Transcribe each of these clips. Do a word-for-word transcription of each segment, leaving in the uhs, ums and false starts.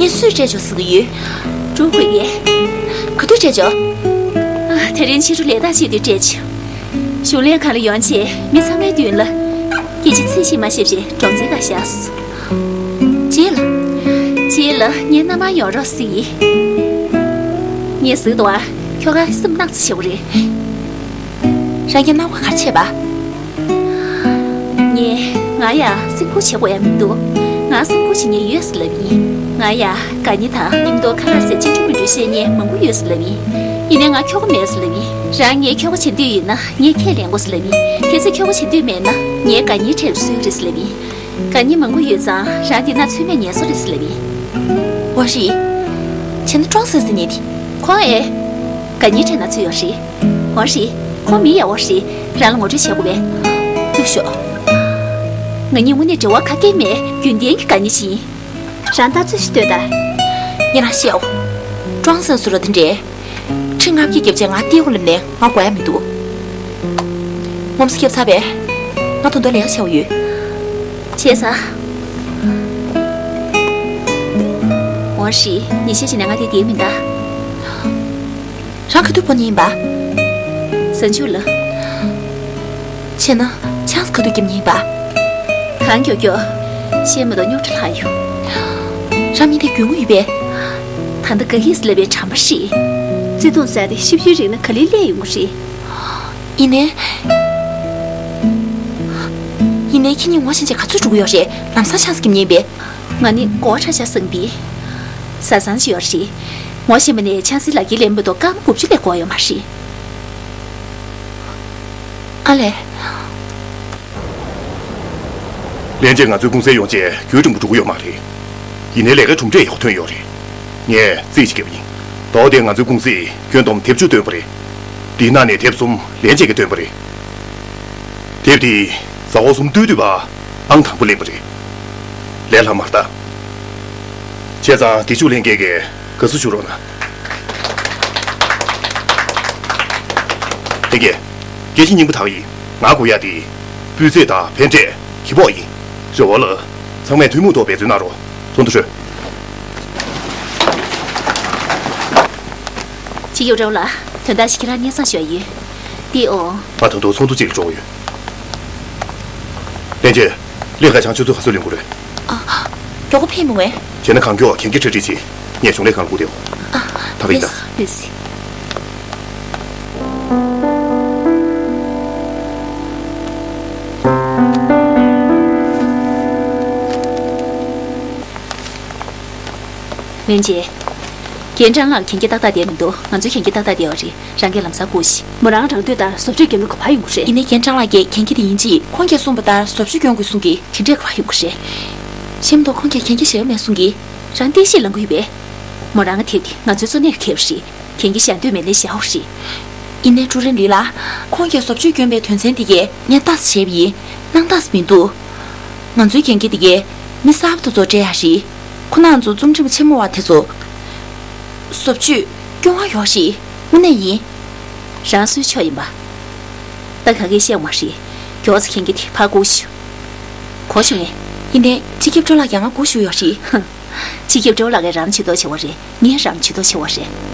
ངས་སུས་སྤྲད་ཆོག་ཟེར་གྱི་ཡོད། ཀྲུའུ་ཧུའེ་ཡིས། ག་དུས་སྤྲད་ཆོག་ཨ། དེ་རིང་ཕྱི་དྲོ་ལས་ཐག་ཆད་དུས་སྤྲད་ཆོག་གཞུང་ལས་ཁང་ལ་ཡོང་རྗེས་མི་ཚང་མའི་མདུན་ལ། སྐད་ཆ་ཚིག་གཅིག་མ་བཤད་བྱས་གྲོང་བརྡལ་ཁ་བཞག་སོང་། རྗེས་ལ། རྗེས་ལ་ངའི་མནའ་མར་ཡོང་རོགས་ཟེར་གྱི་ཡིན། ངས་ཟེར་གྱི་འདུག་ཨ། ཁྱོ་ག་སེམས་གནག་ཚ་ཆེ་བ་རེད། རང་གི་མནའ་མ་ག་རེ་བྱས་པ། ངས་ང་ཡ་སེམས་ཁུར་བྱེད་དགོས་ཡ་མི་འདུག་ང་སེམས་ཁུར་བྱེད་མཁན་ཡོད་ཟེར་ལབ་ཡིན། ང་ཡ་དགའ་ཉེ་དང་མཉམ་དུ་ཁ་ལག་ཟས་ཅི་འགྲོ་མི་འགྲོ་བཤད་མཁན་མང་པོ་ཡོད་ཟེར་ལབ་ཡིན། ཡིན་ནའི་ང་ཁྱོ་ག་མེད་ཟེར་ལབ་ཡིན། རང་ངའི་ཁྱོ་ག་བྱེད་འདོད་ཡོད་ན་ངས་ཁས་ལེན་དགོས་ཟེར་ལབ་ཡིན། གལ་སྲིད་ཁྱོ་ག་བྱེད་འདོད་མེད་ན་ངས་དགའ་ཉེའི་གྲལ་ལ་བཟོས་རེད་ཟེར་ལབ་ཡིན། དགའ་ཉེ་མང་པོ་ཡོད་ཙང་རང་དེ་ན་ཚུད་མེད་ངལ་གསོ་རེད་ཟེར་ལབ་ཡིན། འོ་རེད། བྱས་ན་ཀྲོང་ཧྥུང་ཟེར་ནས་དེ། ཁོང་ཨེ། དགའ་ཉེའི་གྲལ་ན་ཚུད་ཡོད་རེད། འོ་རེད། ཁོང་མི་ཡག་པོ་རེད། རང་ལ་ངོ་སྤྲོད་བྱེད་དགོས་པས། ཀླུ་ཤོག་ང་གཉིས་དངོས་གནས་འབྲེལ་བ་ག་གེ་མེད། རྒྱུན་ལྡན་གྱི་དགའ་ཉེ་ཞིག་ཡིན། རང་ལྟ་ཚུལ་ཞིག་ལྟོས་དང་། ངས་རང་བཤད་འོ། ཀྲོང་ཧྥུང་ཟེར་རོ་དེ་འདྲས། ཁྲི་ལྔ་བརྒྱ་བརྒྱབ་བྱས་ང་སྟེར་དགོས་ལབ་ནས་ང་དགོས་ཡ་མི་འདུག་ངོམ་སོ་བརྒྱབ་ཚར་བས། ང་ད་དུང་ལས་ཀ་བྱ་བ་ཡོད། བྱས་ཙང་། འོ་རེད། ཉེས་ཆད་བྱས་ན་ང་དེ་བསྡད་མི་གདའ། རང་ག་དུས་འབོད་མཁན་ཡིན་པ། གཟའ་མཇུག་ལ། བྱས་ན་ཆང་ས་ག་དུས་རྒྱག་མཁན་ཡིན་པ། གང་མགྱོགས་མགྱོགས། བཤད་མ་གཏོགས་རྙོག་དྲ་ལྷག་ཡོང་། རང་མི་དེ་རྒྱུས་མངའ་ཡོད་པས། ད་ལྟ་དགའ་གིས་ལབ་པའི་དྲན་པ་རེད། བརྩེ་དུང་ཟེར་དེ་ཤི་བཞིན་རིང་ན་ག་ལེར་སླེབས་ཡོང་གི་རེད། ཡིན་ནའི། ཡིན་ནའི་ཁྱེད་གཉིས་ངོ་ཤེས་བྱས་ག་ཚོད་འགྲོ་གི་ཡོད་རེད། ལམ་སང་ཆང་ས་རྒྱག་མཁན་ཡིན་པས། ང་ནི་མགོ་ཁྲ་ཆག་སོང་པས། བཟའ་ཚང་ཅིག་ཡོད་རེད། ངོ་ཤེས་པ་ནས་ཆང་སའི་ལག་འཁྱེར་ལེན་མ་གཏོགས་སྐར་མ་དགུ་བཅུ་ལས་འགོར་ཡོད་མ་རེད། ཨ་ལས། ལྷན་རྒྱས་ང་ཚོའི་ཀུང་སི་ཡོང་རྗེས་རྒྱུན་རིང་པོ་འགྲོ་གི་ཡོད་མ་རེད། ཡིན་ནའི་ལས་ཀའི་གྲུབ་འབྲས་ཡག་པོ་ཐོན་ཡོད་རེད། ངས་རྩིས་ཅིག་བརྒྱབ་པ་ཡིན། ཟླ་བ་འདིར་ང་ཚོའི་ཀུང་སིས་སྐྱོན་སྡོམ་དེབ་བཅུ་བཏོན་པ་རེད། འདིའི་ནང་ནས་དེབ་གསུམ་ལྷན་རྒྱས་ཀྱིས་བཏོན་པ་རེད། དེབ་འདི་ཟླ་བ་གསུམ་སྟོད་དུས་བར་ཨང་དང་པོ་ལེན་པ་རེད། ལས་སླ་མ་རེད་ད། བྱས་ཙང་འདི་ཕྱོགས་ལྷན་རྒྱས་ཀྱིས་དགའ་བསུ་ཞུ་རོགས་གནང་། ལྷན་རྒྱས། སྐད་ཆ་སྙིང་པོ་དག་ཡིན། ང་དགོས་ཡ་དེ། སྤུས་ཚད་དང་ཕན་འབྲས་ཁེ་སྤོགས་ཡིན། རེ་བ་ལ། ཚང་མས་ཐུན་མོང་ཐོག་འབད་བརྩོན་གནང་རོགས། ཚོགས་འདུ་གྲོལ། སྤྱི་ཁྱབ་ཀྲོའུ་ལགས། དོན་དག་ཞིག་ཁྱེད་རང་སྙན་སེང་ཞུ་ཡ་ཡོད། འདི་འོང་། ང་ད་དུང་ཚོགས་འདུ་གཅིག་ལ་འགྲོ་དགོས་ཡོད། ལྷན་རྒྱས། ལིན་ཧའེ་ཆང་ཆུ་ཚོད་ག་ཚོད་ལེན་དགོས་རེད། ཨ། མགྱོགས་པོ་ཕེབས་མི་འོས། བྱས་ན་གང་མགྱོགས་གན་རྒྱ་གྲ་སྒྲིག་བྱེད། ངས་གཞུང་ལས་ཁང་ལ་སྒུག་བསྡད་ཡོད། ད་ག་ཡིན་ད། ལགས་སོ། ལྷན་རྒྱས། རྒན་ཀྲང་ལགས་གན་རྒྱ་ཏག་ཏག་བསྡད་མི་འདུག་ང་ཚོའི་གན་རྒྱ་ཏག་ཏག་བསྡད་ཡོད་རེད། རང་གིས་ལམ་སང་སྒུག་ཤིག་མོ་རང་རང་འདོད་ལྟར་བཟོ་བཅོས་བརྒྱབ་ན་ག་པར་ཡོང་གི་རེད། ཡིན་ནའི་རྒན་ཀྲང་ལགས་ཀྱིས་གན་རྒྱ་དེ་ཡིན་གཅིག་ཁོང་གིས་གསུངས་པ་ལྟར་བཟོ་བཅོས་སྐྱོན་དགོས་གསུང་གི། དེ་འདྲས་ག་པར་ཡོང་གི་རེད། གཞན་མ་གཏོགས་ཁོང་གིས་གན་རྒྱ་བཞག་ཡོད་མེད་གསུང་གི། རང་བསྟན་བཤིག་ལབ་ཀྱི་ཡོད་པས། མོ་རང་གི་དེབ་དེ་ང་ཚོའི་གཙོ་གནད་ཁེལ་བ་རེད། གན་རྒྱ་བཞག་འདོད་མེད་ནའི་བཞག་འོ་རེད། ཡིན་ནའི་ཀྲུའུ་རིན་ལི་ལགས། ཁོང་གིས་བཟོ་བཅོས་བསྐྱོན་པའི་དོན་ཚན་དེ་གས་ངས་ལྟ་ས་བྱས་པ་ཡིན། སྣང་དག་ས་མི་འདུག་ང་ཚོའི་གན་རྒྱ་དེ་གས་མི་གསར་པ་དེ་ཚོར་སྤྲད་ཡ་རེད། ཁོ་རང་ཚོ་རྩོམ་སྒྲིག་པ་ཆེན་མོ་བ་དེ་ཚོ། བཟོ་བཅོས་སྐྱོན་བ་ཡོད་རེད། དངོས་གནས་ཡིན། རང་སུའི་ཕྱོགས་ཡིན་པ། ད་ག་གེ་བཤད་མ་རེད། མགྱོགས་ཙམ་གན་རྒྱ་དེ་ཕར་སྒུག་ཤོག་གོ་བྱུང་ངས། ཡིན་ནའི་སྤྱི་ཁྱབ་ཀྲོའུ་ལགས་ཀྱིས་ང་སྒུག་ཞུ་ཡོད་རེད། སྤྱི་ཁྱབ་ཀྲོའུ་ལགས་ཀྱིས་རང་ཇུས་གཏོགས་བྱེད་པ་རེད། ངས་རང་ཇུས་གཏོགས་བྱེད་པ་རེད།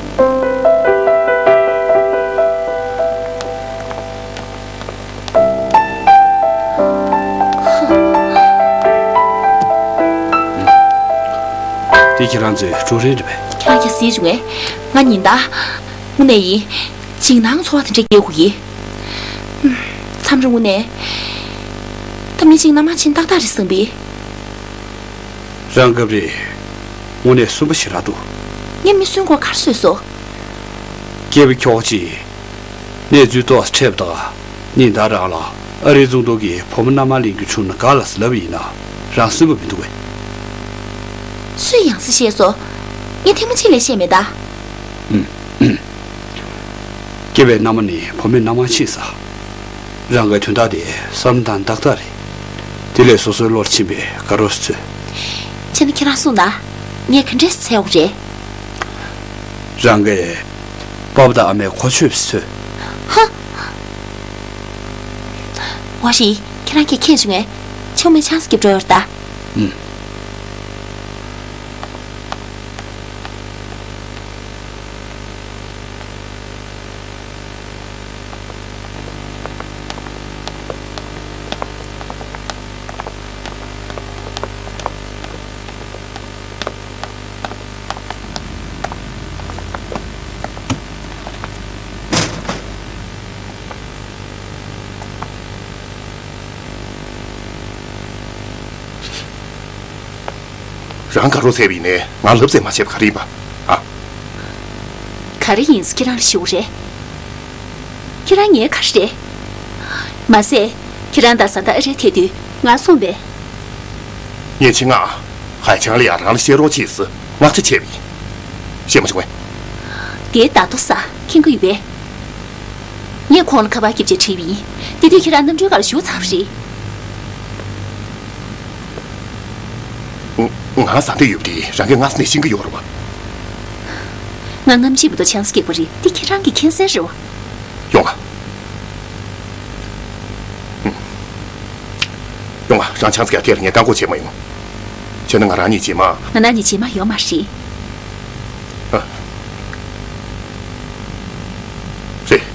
འདི་ཁྱེད་རང་ཚོའི་ཀྲུའུ་རིན་རེད་པས། ཁྱེད་རང་གིས་གཟིགས་བྱུང་ངས། ང་ཉིན་ལྟར། དངོས་གནས་ཡིན། འཇིགས་སྣང་ཚོར་བ་དེ་འདྲ་སྐྱེ་དགོས་ཀྱི། མཚམས་རེ་དངོས་གནས། ད་མི་གཅིག་མནའ་མ་ཕྱིན་ཏག་ཏག་རེད་བསམ་པས། རང་སྐབས་རེ། དངོས་གནས་སུན་པོ་ཞེ་དྲག་འདུག་ངས་མི་སུན་དགོས་ག་རེ་བཟོས་སོང་། སྐྱེས་པ་ཁྱོ་གཅིག་གནས་ཚུལ་ཏོག་ཙམ་འཕྲད་པ་དང་ཉིན་ལྟར་རང་ལ་ཨ་རིའི་ཙུང་ཐུང་གིས་བུ་མོ་མནའ་མ་ལེན་རྒྱུ་བྱུང་ན་དགའ་ལ་ཟེར་ལབ་པ་ཡིན་ན་རང་སུན་པོ་མི་འདུག་གས། སུས་ཡང་སེ་བཤད་སོང་། ངས་ཐེངས་མ་གཅིག་ལས་བཤད་མེད་ད། ཨུམ། སྐྱེས་པའི་མནའ་མ་ནི་བུ་མོའི་མནའ་མར་ཕྱིན་ས། རང་གི་དོན་དག་དེ་བསམ་བློ་བཏང་ཏག་ཏག་རེད། དེ་ལས་སོ་སོའི་བློར་ཕྱིན་པའི་དགའ་རོགས་སུ་འཚོལ། བྱས་ན་ཁྱེད་རང་གསུངས་དང་། ངས་ག་འདྲས་འཚོལ་དགོས་རེད། རང་གིས་པ་ཕ་དང་ཨ་མའི་གོ་ཆོད་པ་ཞིག་འཚོལ། ཧ། འོ་ཞིག་ཁྱེད་རང་གིས་མཁྱེན་བྱུང་ངས། ཆུང་མའི་ཆང་ས་རྒྱབ་འགྲོ་ཡོད་ད། ཨུམ། རང་དགའ་རོགས་བྱས་པ་ཡིན་ནའི་ང་ལབ་ཙམ་མ་བྱས་པ་ག་རེ་ཡིན་པ། ཨ། ག་རེ་ཡིན་ཟེར་ཁྱེད་རང་ལ་ཞུ་དགོས་རེད། ཁྱེད་རང་ངའི་ག་རེ་རེད། མ་ཟད། ཁྱེད་རང་དང་བཟའ་ཟླ་ཨ་རིར་ཐད་དུས་ང་གསུངས་པས། ངས་ཆེད་མངགས་ཧའེ་ཆང་ལ་ཡ་རང་ལ་བཤད་རོགས་གྱིས་ཟེར་མངགས་ཆ་བྱས་པ་ཡིན། བཤད་མ་བྱུང་ངས། དེ་ད་དུང་ས་མཁྱེན་གྱི་ཡོད་པས། ངས་ཁོང་ལ་ཁ་པར་བརྒྱབ་བྱས་དྲིས་པ་ཡིན། དེ་དུས་ཁྱེད་རང་གནམ་གྲུའི་སྒང་ལ་བཞུགས་ཚར་བ་རེད། ང་བཟའ་ཟླ་ཡོད་པ་དེ་རང་གིས་སྔ་ས་ནས་ཤེས་ཀྱི་ཡོད་རེད་པ། ང་སྔ་ཕྱི་མ་གཏོགས་ཆང་ས་སྐྱེས་པ་རེད། འདི་ཁྱེད་རང་གིས་མཁྱེན་གསལ་རེད་པ། ཡོང་ང་། ཡོང་ང་། རང་ཆང་ས་རྒྱག་ཐད་ལ་ངས་བཀག་འགོག་བྱེད་མ་ཡོང་། བྱས་ན་ང་རང་གཉིས་རྗེས་མ། ང་རང་གཉིས་རྗེས་མ་ཡོད་མ་རེད། ཨ། རེད།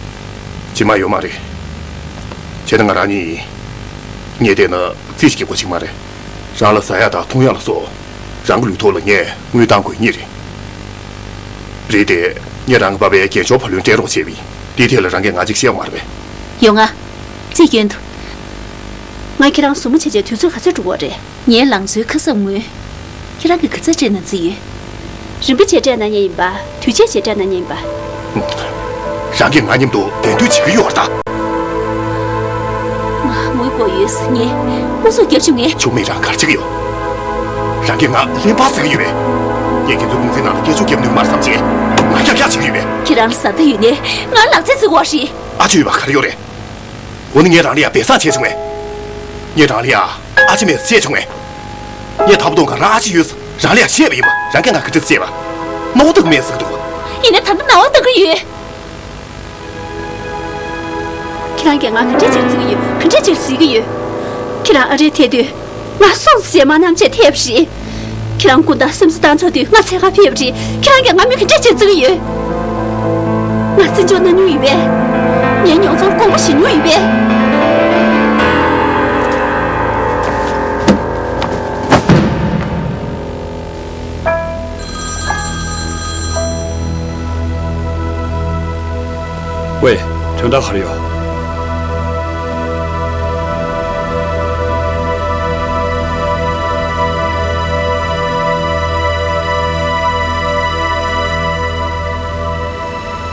རྗེས་མ་ཡོད་མ་རེད། བྱས་ན་ང་རང་གཉིས། ངས་བལྟས་ན་རྩིས་ཀྱི་དགོས་ཅིག་མ་རེད། རང་ལ་ཟ་ཡག་དང་འཐུང་ཡག་ལ་སོགས། རང་གི་ལུས་ཐོག་ལ་ངས་དངུལ་བཏང་དགོས་ངེས་རེད། རེད་དེ། ངས་རང་གི་པ་ཕའི་རྒན་ཤོས་བུ་ལོན་སྤྲད་རོགས་བྱས་པ་ཡིན། དེའི་ཐད་ལ་རང་གིས་ང་གཅིག་བཤད་ཡོད་མ་རེད་པས། ཡོང་ང་། རྩིས་སྐྱོན་དུ། ང་ཁྱེད་རང་སྲུ་མོ་བྱས་བྱས་དུས་ཚོད་ག་ཚོད་འགྲོ་གི་རེད། ངའི་ལང་ཚོའི་ཁ་གསབ་དངུལ། ཁྱེད་རང་གིས་ག་ཚོད་སྤྲད་གནང་རྩིས་ཡོད། རིན་པོ་ཆེ་སྤྲད་གནང་མཁན་ཡིན་པ། དུས་ཆད་བྱས་སྤྲད་གནང་མཁན་ཡིན་པ། རང་གིས་ང་མཉམ་དུ་གདན་འདུས་བྱེད་ཀྱི་ཡོད་རེད་ད། ང་དངུལ་དགོས་ཡོད་ཟེར་ངས་སྐུ་སྲོག་བརྒྱབ་བཅུག་ངས། བཅུག་མེད་རང་ག་རེ་བྱེད་ཀྱི་ཡོད། རང་གིས་ང་གླེན་པ་ཟེར་གྱི་ཡོད་པས། ངས་ཁྱེད་ཚོའི་ཀུང་སིའི་ནང་ལ་སྐད་ཤུགས་བརྒྱབ་ནུས་མ་རེད་བསམ་བྱས། ང་ཡག་ཡག་བྱེད་ཀྱི་ཡོད་པས། ཁྱེད་རང་ལ་བཟའ་ཟླ་ཡོད་ནའི་ང་ལག་རྩལ་བརྩི་དགོས་པ་རེད། ཨ་ཅོ་ཡོད་པ་ག་རེ་ཡོད་རེད། འོ་ན་ངས་རང་ལ་ཡ་སྦས་གསང་བྱས་བྱུང་ངས། ངས་རང་ལ་ཡ་ཨ་ཅེ་མེད་ཟེར་བཤད་བྱུང་ངས། ངས་ད་བར་དུ་ང་རང་ཨ་ཅེ་ཡོད་ཟེར་རང་ལ་ཡ་བཤད་པ་ཡིན་པ། རང་གིས་ང་ག་འདྲ་བཤད་པ། རྣ་བ་གཏོང་གི་མེད་ཟེར་གི་འདུག་ཡིན་ན་ད་ལྟ་རྣ་བ་གཏོང་གི་ཡོད། ཁྱེད་རང་གིས་ང་ག་འདྲ་བྱས་བརྩི་གི་ཡོད། ག་འདྲ་བྱས་བརྩི་གི་ཡོད། ཁྱེད་རང་ཨ་རིར་ཐད་དུས། ང་སོང་ཟེར་མ་རྣམ་དཔྱོད་ཐེབས་ཤིག་ཁྱེད་རང་སྐུ་ཟླ་སེམས་གསོ་བཏང་ཚར་དུས་ང་འཚོལ་ག་ཕེབས་རེད། ཁྱེད་རང་གིས་ང་མི་ག་འདྲ་བྱས་བརྩི་གི་ཡོད། ང་བརྩི་འཇོག་གནང་མྱོང་ཡོད་པས། ངའི་མྱོང་ཚོར་དགོངས་པ་བཞེས་མྱོང་ཡོད་པས། ཝེ། དོན་དག་ག་རེ་ཡོད།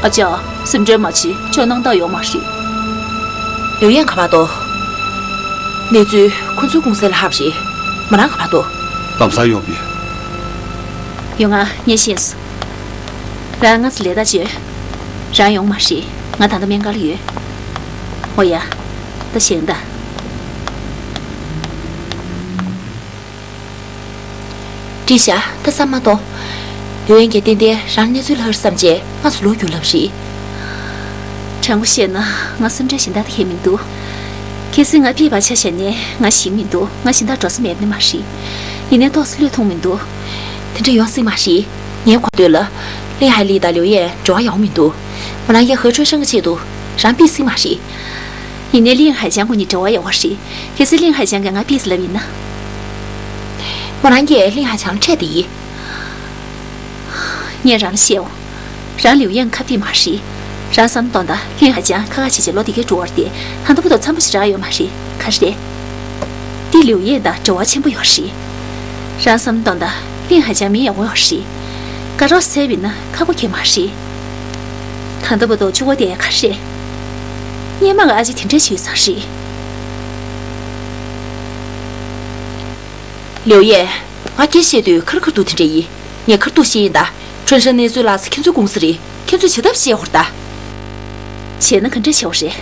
ཨ་ཅག་སེམས་ཁྲལ་མ་བྱེད། ཅོ་སྣང་དག་ཡོད་མ་རེད། ལིའུ་ཡན་ག་པར་འདུག་གནས་ཚུལ་ཁོ་ཚོའི་ཀུང་སི་ལ་ལྷག་པ་རེད། མོ་རང་ག་པར་འདུག་ལམ་སང་ཡོང་བ་ཡིན། ཡོང་ང་། ངས་ཤེས་སོང་། རང་ང་ཚོ་ལས་ད་བྱོས། རང་ཡོང་མ་རེད། ང་ད་ལྟ་སྨན་ཁང་ལ་ཡོད། འོ་ཡ། ད་བཞེངས་ད། བཀྲིས་ཤག་ད་བསམ་མ་གཏོང་། ལིའུ་ཡན་གྱིས་ཏན་ཏན་རང་གནས་ཚུལ་ལྷག་རེད་བསམ་བྱས་ང་ཚོ་ལོག་རྒྱུགས་ལབ་རེད། དྲང་པོ་བཤད་ན་ང་སེམས་ཁྲལ་གཞན་དག་ད་གས་མི་འདུག་གལ་སྲིད་ང་ཕྱིས་པ་ཆ་བཞག་ནས་ང་ཞིག་མི་འདུག་ང་གཞན་དག་འགྲོ་ས་མེད་ནི་མ་རེད། ཡིན་ནའི་ཏོག་ཙམ་བློས་ཐོངས་མི་འདུག་དེ་འདྲ་ཡོང་སྲིད་མ་རེད། ངའི་གོ་ཐོས་ལ། ལིན་ཧའེ་ལི་དང་ལིའུ་ཡན་འབྲེལ་བ་ཡག་པོ་མི་འདུག་མོ་རང་གིས་ཧེ་ཁྲུན་ཧྲེང་གི་ཆེད་དུ་རང་ཕུད་སྲིད་མ་རེད། ཡིན་ནའི་ལིན་ཧའེ་ཅང་ཁོ་གཉིས་འབྲེལ་བ་ཡག་པོ་རེད། གལ་སྲིད་ལིན་ཧའེ་ཅང་གིས་ང་ཕུད་ཟེར་ལབ་ཡིན་ན། མོ་རང་གིས་ལིན་ཧའེ་ཅང་ལ་འཕྲད་དེ་ཡིན། ངས་རང་ལ་བཤད་འོ། རང་ལིའུ་ཡན་ཁ་ཕུད་མ་རེད། རང་བསམ་གཏོང་དང་ལིན་ཧའེ་ཅང་ཁ་ཁ་བྱེད་བྱེད་ལོ་དེ་གས་འགྲོ་བར་བལྟས། ད་ལྟ་བར་དུ་འཚམ་པོ་ཞིག་རག་ཡོད་མ་རེད། ག་རེ་རེད། འདི་ལིའུ་ཡན་དང་འབྲེལ་བ་ཆེན་པོ་ཡོད་རེད། རང་བསམ་གཏོང་དང་ལིན་ཧའེ་ཅང་མི་ཡག་པོ་ཡོད་རེད། དགའ་རོགས་བྱས་པ་ཡིན་ན་ཁག་པོ་གང་ཡང་མ་རེད། ད་ལྟ་བར་དུ་བཅུག་པ་དེ་ག་རེ་རེད། སྔོན་མ་གི་ཨ་ཅེ་དེ་འདྲ་ཞིག་ཡོད་ས་རེད། ལིའུ་ཡན། ང་སྐད་བཤད་དུས་ཁ་རི་ཁ་ཐུག་དེ་འདྲ་ཡིན། ངས་ཁ་ཐུག་བཤད་ཡིན་ད། ཁྲུན་ཧྲེང་གནས་ཚུལ་ལྷག་ས་ཁྱེད་ཚོའི་ཀུང་སི་རེད། ཁྱེད་ཚོས་བྱེད་ཐབས་བཤད་ཧོར་ད། བྱས་ན་ག་འདྲ་བྱེད་དགོས་རེད།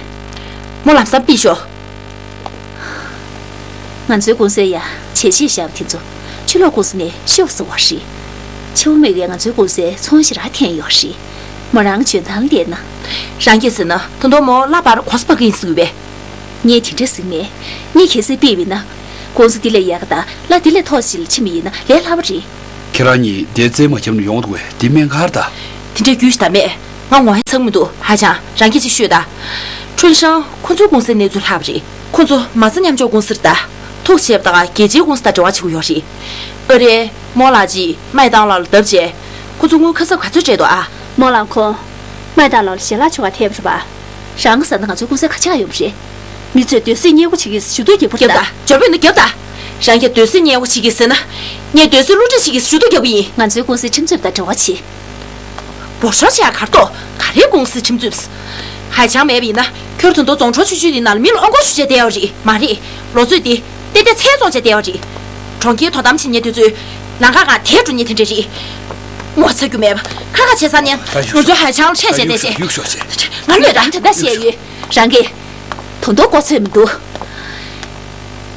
མོ་ལམ་སང་ཕུད་ཤོག་ང་ཚོའི་ཀུང་སིའི་ཡ་བྱས་རྗེས་བཞག་པ་དེ་ཚོ་ཕྱི་ལོགས་ཀུང་སི་ནས་ཤོག་ཟེར་བ་རེད། ཕྱི་པོ་མིག་གིས་ང་ཚོའི་ཀུང་སིའི་ཚོང་ཞེ་དྲག་འཐེན་ཡོད་རེད། མོ་རང་འཇོན་ཐང་ལ་བལྟས་ན། རང་གིས་ཟེར་ན་ད་དུང་མོ་གླ་པར་གོང་ས་པ་གིན་ཟེར་གི་ཡོད་པས། ངས་དེ་འདྲ་ཟེར་མེད། ངས་གལ་སྲིད་ཕུད་པ་ཡིན་ན། ཀུང་སི་འདི་ལས་ཡག་ག་དང་གླ་འདི་ལས་མཐོ་ཞིག་ལ་ཕྱིན་པ་ཡིན་ན་ལས་སླ་པོ་རེད། ཁྱེད་རང་གཉིས་དེ་རྩེད་མ་བརྒྱབ་ནས་ཡོང་འདུག་པས། འདི་སྨན་ཁང་རེད་ད། དེ་འདྲ་རྒྱུས་ཤིག་ད་མེད། ང་ངོ་ཧེ་ཚང་མི་འདུག་ཧ་ཅང་རང་སྐད་ཅིག་ཤོད་ད། ཁྲུན་ཧྲེང་ཁོ་ཚོའི་ཀུང་སིའི་གནས་ཚུལ་ལྷག་པ་རེད། ཁོ་ཚོ་མ་རྩ་མཉམ་འཇོག་ཀུང་སི་རེད་ད། ཐུག་བྱས་པ་དང་རྒྱལ་སྤྱིའི་ཀུང་སི་དང་འབྲེལ་བ་བྱེད་ཀྱི་ཡོད་རེད། ཨ་རེ། མོ་ལགས་ཀྱིས་མའི་ཏང་ལགས་ལ་བརྡབ་བྱས། ཁོ་ཚོ་དངུལ་ཁ་གསབ་ག་ཚོད་སྤྲད་འདུག་ཨ། མོ་ལགས་ཁོང་། མའི་ཏང་ལགས་ལ་ཞལ་ལག་མཆོད་གར་ཐེབས་རེད་པ། རང་གི་བཟའ་ཟླ་ང་ཚོའི་ཀུང་སིར་ག་ཅི་ག་ཡོད་པ་རེད། མི་ཚོས་སྡོད་སའི་གཉེར་སྒོ་བྱེད་ཀྱི་ཞུ་གཏུག་རྒྱག་པ་རེད་ད། རྒྱབ་ད། འཇོན་པོ་ཡིན་ན་རྒྱབ་ད། རང་གིས་སྡོད་སའི་སྙན་བོ་ཞིག་གིས་ཟེར་ན། ངས་སྡོད་སའི་གླུ་སྒྲིག་ཞིག་གིས་ཞུ་གཏུག་རྒྱག་གི་ཡིན། ང་ཚོའི་ཀུང་སིའི་ཁྲིམས་རྩོད་དང་འབྲེལ་བ་ཆེ། འབོར་ཤོར་བྱས་གར་ཏོ། ག་རེའི་ཀུང་སིའི་ཁྲིམས་རྩོད། ཧའེ་ཆང་མེད་པ་ཡིན་ན། ཁྱོད་ཐུན་ཏོ་རྫོང་ཁྲོ་ཆུ་ཆུ་དེ་ནང་ལ་མི་ལ་ཨོ་འགོག་ཞུ་བྱས་བསྡད་ཡོད་རེད་མ་རེད། ལོ་ཚོད་དེ། ཏེ་ཏེ་ཚལ་བཙོང་བྱས་བསྡད་ཡོད་རེད། གྲོང་ཁྱེར་དོ་དམ་བྱེད་མཁན་དེ་ཚོས། ལམ་ཁ་སྒང་དེད་འགྲོ་མཁན་དེ་འདྲ་རེད། ངོ་ཚ་རྒྱུ་མེད་པ་ཁ་ཁ་བྱས་ཚར་ནས། ང་ཚོའི་ཧའེ་ཆང་ལ་ཁྲལ་བྱས་བསྡད་བྱས། ཡུག་ཤོག་བྱས། ང་ལོས་རང་ད་ལྟ་བཤད་ཡོད། རང་གིས། དོན་དག་མགོ་ཚོད་མི་འདུག་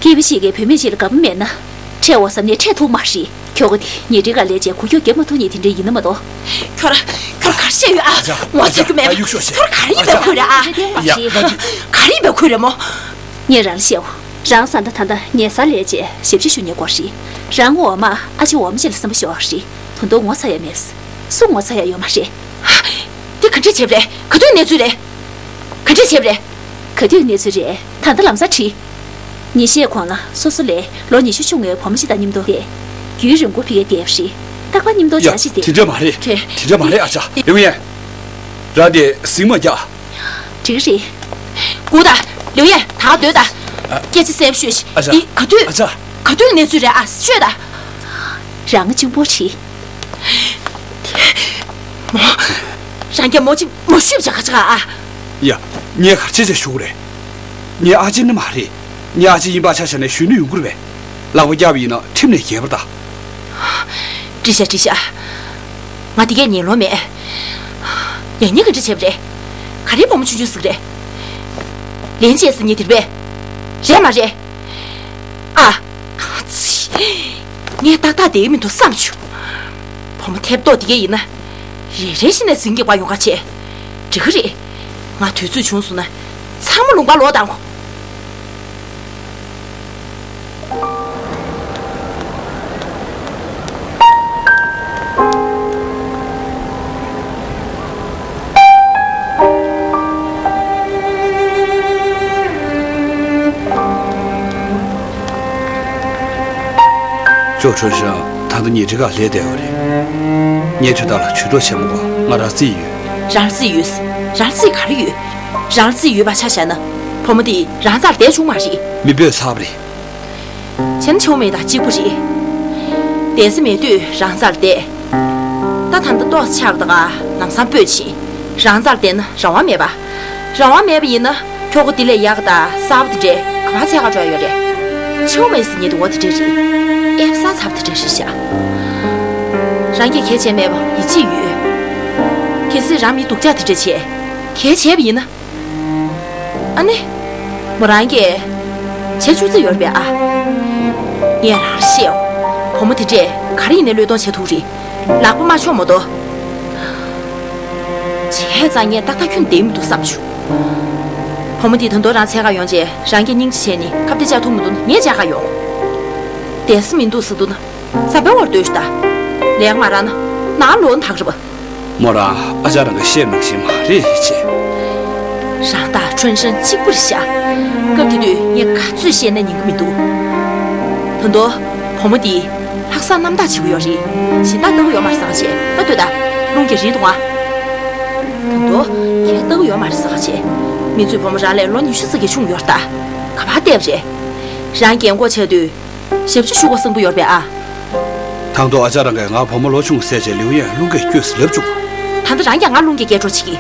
སྐྱེས་བུ་ཞིག་གིས་བུད་མེད་ཅིག་ལ་དགའ་པོ་མེད་ན། ཁྲལ་བ་བསམ་ནས་ཁྲལ་ཐུབ་མ་རེད། ཁྱོ་ག་དེ་ཉལ་ཁྲིའི་སྒང་ལས་བྱས་གུ་ཁྱོད་རྒྱབ་མ་ཐུབ་ནི་དེ་འདྲ་ཡིན་ན་མ་གཏོགས། ཁྱོད་ར་ཁྱོད་ག་རེ་བཤད་ཡོད་ཨ། ངོ་ཚ་རྒྱུ་མེད་པ་ཁྱོད་ག་རེ་ཡིན་པའི་ཁུལ་རེད་ཨ། ཡ། ག་རེ་ཡིན་པའི་ཁུལ་རེད་མོ། ངས་རང་ལ་བཤད་འོ། རང་བཟའ་ཟླ་ད་ལྟ་ཉལ་སར་ལས་བྱས་ཞབས་ཕྱི་ཞུ་མཁན་སྐོར་རེད། རང་འོག་མ་ཨ་ཅེ་འོག་མ་ཅིག་ལ་སེམས་པ་ཤོར་བ་རེད། དོན་དག་ངོ་ཚ་ཡ་མེད། སུ་ངོ་ཚ་ཡ་ཡོད་མ་རེད། དེ་ག་འདྲས་བྱས་པ་རེད། ག་དུས་གནས་ཚུལ་རེད། ག་འདྲས་བྱས་པ་རེད། ག་དུས་གནས་ཚུལ་རེད། ད་ལྟ་ལམ་སང་དྲིས། ཉིན་ཤས་གོང་ལ་སོ་སོ་ལས་ལོ་ཉི་ཤུ་ཆུང་བའི་བུ་མོ་ཞིག་དང་མཉམ་དུ་བསྡད། རྒྱུན་རིང་པོ་ཕ་གིར་བསྡད་པ་རེད། རྟག་པར་མཉམ་དུ་ཡ། ཇ་ཞིག་དེ་འདྲ་མ་རེད། དེ་འདྲ་མ་རེད་ཨ་ཅག་ལིའུ་ཡན། ར་དེ་གཟིགས་མ་རྒྱག་འགྲིག་རེད། སྒུག་དང་། ལིའུ་ཡན་ད་ག་སྡོད་དང་། ཨ། སྐད་ཆ་གསལ་པོ་ཤོད་ཤིག་ཨ་ཅག་འདི་ག་དུས། ཨ་ཅག་ག་དུས་གནས་ཚུལ་རེད་ཨ་ཤོད་དང་། རང་གཅུང་པོ་བྲིས། མོ། རང་རྒྱལ་མོ་གཅིག་མ་ཞུས་པ་བྱ་ཁ་ཆག་ཨ། ཡ། ངས་ག་རེ་བྱས་བྱས་ཞུ་གི་རེད། ངའི་ཨ་ཅེ་ནི་མ་རེད། ངའི་ཨ་ཅེ་ཡིན་པ་ཆ་བཞག་ནས་ཞུས་ནི་ཡོང་གི་རེད་པས། ལག་པ་བཀྱག་པ་ཡིན་ན་ཁྲིམས་ནས་འགལ་བ་ད། འགྲིག་ཤག་འགྲིག་ཤག་ང་དེ་གས་ཉན་ལོང་མེད། ཡང་སྙིང་ག་འདྲ་བྱས་པ་རེད། ག་རེ་བུ་མོ་ཆུང་ཆུང་ཟིག་རེད། ལན་བྱས་ཟེར་ཉེ་དེར་པས། རེད་མ་རེད། ཨ། ཚི། ངས་ཏག་ཏག་བསྡད་ཀྱི་མི་འདུག་བསམ་བྱུང་། བུ་མོ་ཐེབས་ཏོག་དེ་གས་ཡིན་ན། རེ་རེ་བཞིན་ནས་ཟིང་གི་པ་ཡོང་ཁ་བྱས། འགྲིག་གི་རེད། ང་དུས་ཚོད་བྱུང་སོང་ན། ཚང་མ་ལུང་པར་ལོག་བཏང་གོ། ཅོ་ཁྲོན་ཧྲང་ད་ལྟ་ཉལ་ཁྲིའི་སྒང་ལས་བསྡད་ཡོད་རེད། ངས་ཁྱོད་དག་ལ་ཇུས་གཏོགས་བྱེད་མ་དགོས། ང་རང་རྩིས་ཡོད། རང་རྩིས་ཡོད། རང་རྩིས་ག་རེ་ཡོད། རང་རྩིས་ཡོད་པ་ཆ་བཞག་ན། བུ་མོ་དེ་རང་རྩར་བསྡད་བྱུང་མ་རེད། མི་འབོད་ཚར་བ་རེད། བྱས་ན་ཆེའུ་མེ་དང་གཅིག་པ་རེད། བསྡད་ས་མེད་དུས་རང་རྩར་བསྡད། ད་ད་ལྟ་ཏོག་ཙམ་ཆགས་ད་ག་ལམ་སང་སྤོས་ཕྱིན། རང་རྩར་བསྡད་ན་རང་དབང་མེད་པ། རང་དབང་མེད་པ་ཡིན་ན་ཁྱོ་ག་འདི་ལས་ཡག་ག་དང་གསར་པ་དེ་འདྲས་ག་པར་འཚོལ་ག་འགྲོ་ཡ་ཡོད་རེད། ཆེའུ་མེ་ཟེར་མཁན་དེ་འོ་དེ་འདྲས་རེད། ཨེབ་ས་ཚ་པོ་དེ་འདྲས་རེད་ཤག་རང་གིས་གལ་བྱས་མེད་པ་ཡིད་ཆེས་ཡོད། གལ་སྲིད་རང་མི་སྡུག་ཅག་དེ་འདྲས་བྱས། གལ་བྱས་པ་ཡིན་ན། ཨ་ནི། མོ་རང་གིས། བྱེད་ཆུག་ཚེ་ཡོད་རེད་པས་ཨ། ངས་རང་ལ་བཤད་འོ། བུ་མོ་དེ་འདྲས་ག་རེ་ཡིན་ནའི་བློས་གཏོང་བྱེད་ཐུབ་རེད། ལག་པ་མ་ཕྱོགས་མ་གཏོགས། བྱས་ཙང་ངས་ཏག་ཏག་ཁྱོན་བསྡད་མི་འདུག་བསམ་བྱུང་། བུ་མོ་དེ་ད་དུང་རང་འཚོལ་ག་ཡོང་བྱས་རང་གིས་སྙིང་རྗེ་བྱས་ནས་ཁ་གཏད་བཅག་ཐུབ་མི་འདུག་ན་ངས་བཅག་ག་ཡོང་། བསྡད་ས་མི་འདུག་ཟེར་འདུག་ན། ས་བོན་བར་སྡོད་ཤོག་ད། ལས་ཀ་མ་རག་ན། ནང་ལོག་ན་ད་ག་རེད་པ། མོ་རང་ཨ་ཅག་རང་གིས་བཤད་ནང་བཞིན་མ་རེད་ཅེས། རང་དང་ཁྲོན་ཧྲན་གཅིག་པ་རེད་ཤག་སྐབས་དེ་དུས་ངས་ག་ཚོད་བཤད་ན་ཉན་གི་མི་འདུག་ད་དུང་། བུ་མོ་འདིས། ལྷག་བསམ་རྣམ་དག་བྱེད་ཀྱི་ཡོད་རེད། གཞན་དག་ལྟ་གི་ཡོད་མ་རེད་ཟེར་ག་བྱས། ད་ལྟོས་དང་། རླུང་གིས་རིལ་འདུག་ཨ། ད་དུང་། ཁྱེད་ལྟ་གི་ཡོད་མ་རེད་ཟེར་ག་བྱས། མི་ཚོས་བུ་མོ་རང་ལས་ལོ་ཉི་ཤུ་ཙམ་གྱིས་ཆུང་ཡོད་རེད་ད། ག་པར་བལྟས་པ་རེད། རང་རྒན་གོག་ཆགས་དུས། ཞབས་ཕྱི་ཞུ་དགོས་བསམ་གྱི་ཡོད་རེད་པས་ཨ། དང་ཐོག་ཨ་ཅག་རང་གིས་ང་བུ་མོ་ལོ་ཆུང་ཟེར་བྱས་ལིའུ་ཡན་རླུང་རྒྱག་སྐྱོས་ཟེར་ལབ་བཅུག་ད་ལྟ་རང་ཀྱང་ང་རླུང་རྒྱག་སྐད་སྒྲོག་བྱེད་ཀྱི།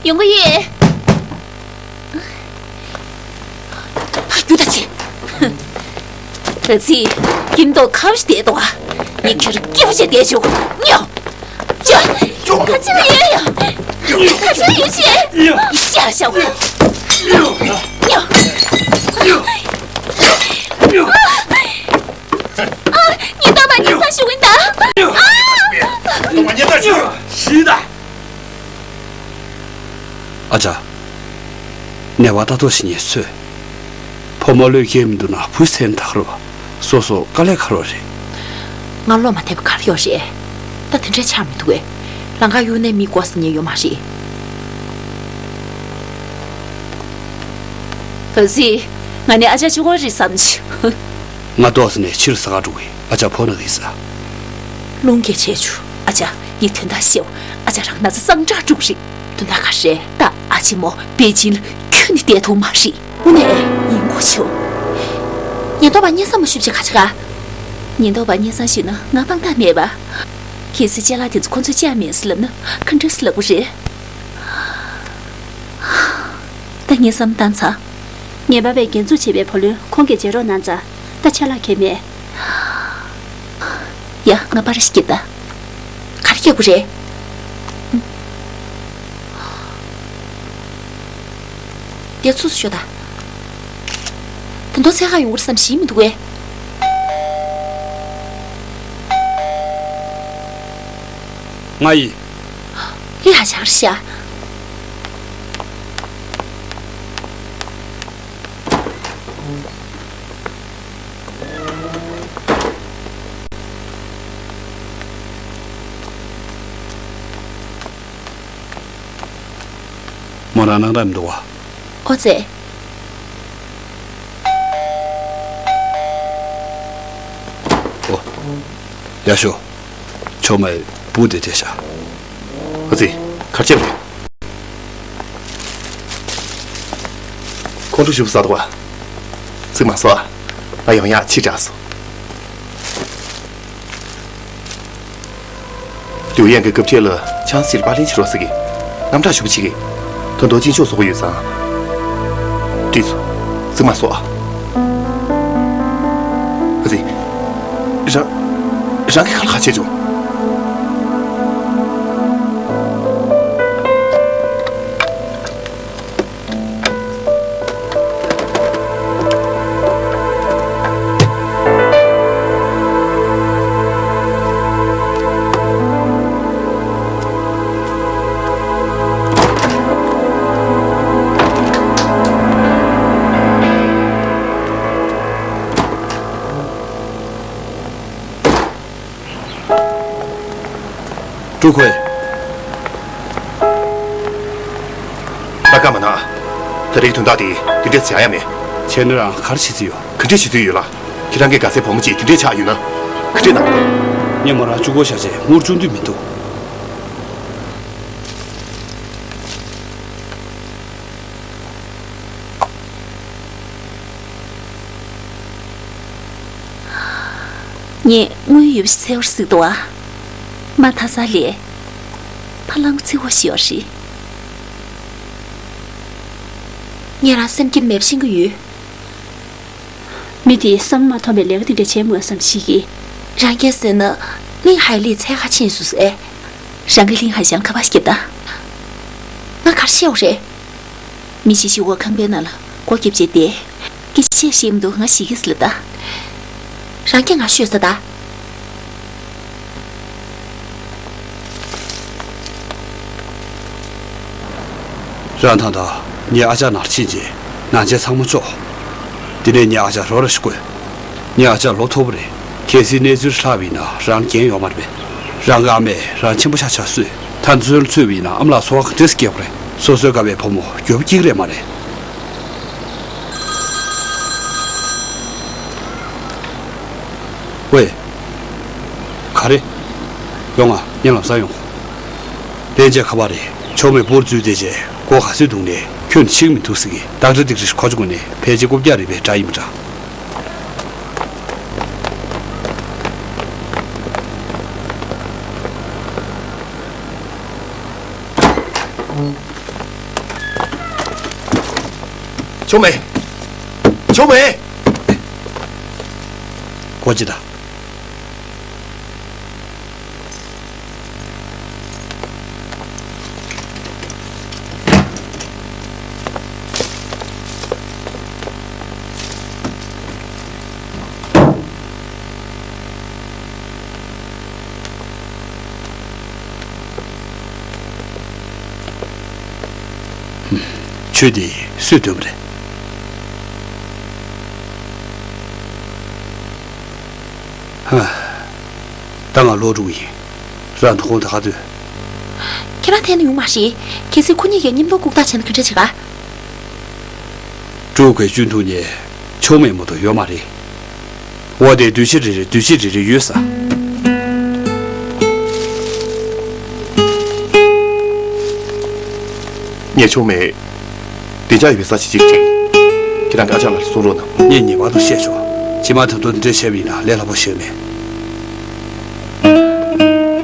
ཡོང་གི་ཡོད། ཕར་རྒྱུགས་ད་ཅི། ད་ཅི། སྐྱིད་མདོག་ཁ་པོ་ཞིག་བསྡད་འདུག་ཨ། ངས་ཁྱོད་སྐྱིད་པོ་བྱས་བསྡད་བཅུག་ཉོ། ཅོ། ཅོ། ཁ་ཆེ་ཡོད་ཡ། ཁ་ཆེ་ཡོད་ཅེ། ཉོ། ཅ་ཤ་བོ། ཉོ། ཉོ། ཉོ། ཨ། ཉི་ཟླ་མ་ཉི་ཚང་ཞུ་གིན་ད། ཨ། ཉི་ཟླ་ཞུ། ཞི་ད། ཨ་ཅག་ནད་པ་ལྟ་རྟོག་བྱེད་མཁན་ཚོས། བུ་མོ་བློས་འགེལ་མི་འདུག་ན་བུ་ཟེར་ན་ད་ག་རེད་པ། སོ་སོ་དཀའ་ལས་ཁག་པོ་རེད། ང་བློ་མ་བདེ་བ་ག་རེ་ཡོད་རེད། ད་དེ་འདྲའི་ཆགས་མི་འདུག་གས། ལམ་ཁ་གཡུག་ནས་མི་དགོས་ཟེར་མཁན་ཡོད་མ་རེད། ད་ཅི། ང་ནི་ཨ་ཅག་གཅིག་པོ་རེད་བསམ་བྱུང་། ང་ལྟོགས་ནས་ཕྱིར་ཟ་ག་འགྲོ་གི། ཨ་ཅག་ཕོ་ན་གི་ཟ། རླུང་རྒྱག་བྱས་བྱུང་། ཨ་ཅག་ངས་དོན་དག་བཤད་འོ། ཨ་ཅག་རང་ན་ཚ་སངས་དྲག་འགྲོ་གི་རེད། དོན་དག་ག་རེད། ད་ཨ་ཆེན་མོ་པེ་ཅིན་ལ་ཁྱོན་ནས་བསྡད་ཐུབ་མ་རེད། དངོས་གནས་ཡིན་གོ་ཆོག་ཉེན་རྟོག་པ་སྙན་སེང་མ་ཞུས་བྱས་ག་ཆེ་ག་ཉེན་རྟོག་པ་སྙན་སེང་ཞུས་ན་ང་དཔང་རྟགས་མེད་པ། གལ་སྲིད་ཅ་ལག་དེ་ཚོ་ཁོ་ཚོས་བཅག་མེད་ཟེར་ལབ་ན་ག་འདྲ་ཟེར་ལབ་དགོས་རེད། ད་སྙན་སེང་བཏང་ཚར། ངེས་པར་བས་འགན་འཛུགས་བྱས་པའི་བུ་ལོན་ཁོང་གིས་འཇལ་རོགས་གནང་ཙང་ད་ཆད་ལྷག་གང་ཡང་མེད། ཡ། ང་པར་ཞིག་སྐྱེལ་ད། ག་རེ་སྐྱེལ་དགོས་རེད། དེ་ཚུགས་སུ་ཤོག་ད། ད་དུང་འཚོལ་ག་ཡོང་གི་རེད་བསམ་ཤེས་མི་འདུག་གས། ང་ཡིན། ལི་ཧ་ཆར་ཤ། མོ་རང་སྣང་དག་མི་འདུག་བ། ཨོ་ཙེ། ཨོ། ཡ་ཤོ། ཆོ་མའི་བུ་དེ་བྲེས་ཤག་ཨ་ཙི། གར་ཆེ་བ། ཁོང་ཁྲོ་ཞིག་ཟ་འདུག་བ། ཙི་མ་སོ་ཨ། ང་ཡང་ཡག་ཕྱི་དྲགས་སོང་། ལིའུ་ཡན་གྱི་སྐབས་འཕྲལ་ལ་ཆང་སིར་པར་ལེན་བྱེད་རོགས་ཟེར་གི། རྣམ་གྲངས་ཞུ་བ་བྱེད་གི། ད་དུང་གཅིན་ཤོག་བཟོ་གི་ཡོད་ཙང་། འགྲིག་སོང་། ཙི་མ་སོ་ཨ། ཨ་ཙི། རང་། རང་གི་ཁ་ལ་ཁ་ཆེ་བྱུང་། ཀྲུའུ་ཁོས། ད་བཀའ་མ་གནང་། ད་རེས་དོན་དག་དེ་དེ་འདྲས་བྱ་ཡ་མེད། བྱས་ན་རང་ག་རེ་བྱེད་རྩིས་ཡོད། ག་འདྲས་བྱེད་རྩིས་ཡོད་ལ། ཁྱེད་རང་གི་དགའ་སའི་བུ་མོ་གཅིག་དེ་འདྲས་ཆགས་ཡོད་ན། ག་འདྲས་གནང་། ངས་མོ་རང་གཅིག་པོ་བཞག་བྱས་དངུལ་བཅུག་འདོད་མི་འདུག་ངས་དངུལ་ཡོད་པ་ཞིག་འཚོལ་བར་གཟིགས་འདུག་ཨ། མ་མཐའ་ས་ལས། ཕ་ལང་ཚིག་པོ་ཞིག་ཡོད་རེད། ངས་རང་སེམས་སྐྱིད་མེད་པ་ཤེས་ཀྱི་ཡོད། མི་དེས་བསམ་མ་ཐོན་པའི་ལས་ཀ་དེ་འདྲ་བྱེད་མོད་བསམ་ཤེས་ཀྱི། རང་སྐད་ཟེར་ན་གླིང་ཧའེ་ལིས་ཚད་ཁ་ཕྱིན་སོང་ཟེར། རང་གིས་གླིང་ཧའེ་ཞང་ཁ་པར་ཞིག་བརྒྱབ་ད། ང་ག་རེ་བཤད་དགོས་རེད། མི་གཅིག་ཤི་བོ་ཁང་པའི་ནང་ལ་སྒོ་བརྒྱབ་བྱས་བསྡད། སྐད་ཆ་བཤད་མི་འདུག་ང་ཤི་གི་ཟེར་ལབ་ད། རང་སྐད་ང་ཤོད་ས་ད། རང་ད་ལྟ་ངའི་ཨ་ཅག་ནང་ཕྱིན་རྗེས་ནང་ཆས་ཚང་མ་བཅོ། དེ་ནས་ངའི་ཨ་ཅག་རོགས་རམ་ཞིག་དགོས། ངའི་ཨ་ཅག་ལོ་མཐོ་པོ་རེད། གལ་སྲིད་གནས་ཚུལ་ལྷག་པ་ཡིན་ན་རང་འགན་ཡོད་མ་རེད་པས། རང་གི་ཨ་མས་རང་ཆེན་པོ་ཆགས་ཆགས་གསོས། ད་ཚུན་ཚོད་པ་ཡིན་ན་ཨ་མ་ལགས་འཚོ་བ་ག་འདྲས་སྐྱེལ་དགོས་རེད། སོ་སོའི་དགའ་བའི་བུ་མོ་འགྱོད་པ་སྐྱེ་གི་རེད་མ་རེད། ཝེ། ག་རེ། ཡོང་ང་ངས་ལམ་སང་ཡོང་གོ། ལྷན་རྒྱས་ཁ་པར་རེད། ཆོ་མའི་བུར་འཛུལ་བསྡད་རྗེས་སྒོ་ག་ཚོད་བརྡུངས་ནས་ཁྱོན་ཕྱིན་མི་འདུག་ཟེར་གི། རྟགས་འདྲ་ཏིག་རིགས་ཁོ་ཚོ་ངོས་ནས་ཕལ་ཆེར་རྐུབ་བཀྱག་རེད་པས་འདྲ་ཡིན་པ་འདྲ། ཆོ་མེ། ཆོ་མེ། སྒོ་ཕྱེ་དང་། ཆོས་འདི་སུས་འདོན་པ་རེད། ཧ། ད་ང་ལོག་འགྲོ་གི་ཡིན། རང་དོ་དགོང་ད་ག་སྡོད། ཁྱེད་རང་ཐད་ནས་ཡོང་མ་རེད། གལ་སྲིད་ཁོ་གཉིས་ཀས་མཉམ་དུ་ལྐུགས་རྟགས་བྱས་ན་ག་འདྲ་བྱེད་ག་ཀྲུའུ་ཁོས་གཅུན་ཐུག་ནས་ཆོ་མེ་མོ་དོ་ཡོད་མ་རེད། འོ་དེ་འདུས་བྱས་རེ་རེ་འདུས་བྱས་རེ་རེ་ཡོད་ས། ངས་ཆོག་མེད། བདེ་འཇགས་ཡོད་པའི་ས་ཆ་ཅིག་དྲན། ཁྱེད་རང་གི་ཨ་ཅག་ལ་གསུང་རོགས་གནང་། ངས་ངེས་པར་དུ་བཤད་ཆོག་ཇི་མ་ཐུབ་ཐུབ་འདྲ་བྱས་པ་ཡིན་ན་ལས་སླ་པོ་ཞིག་མེད།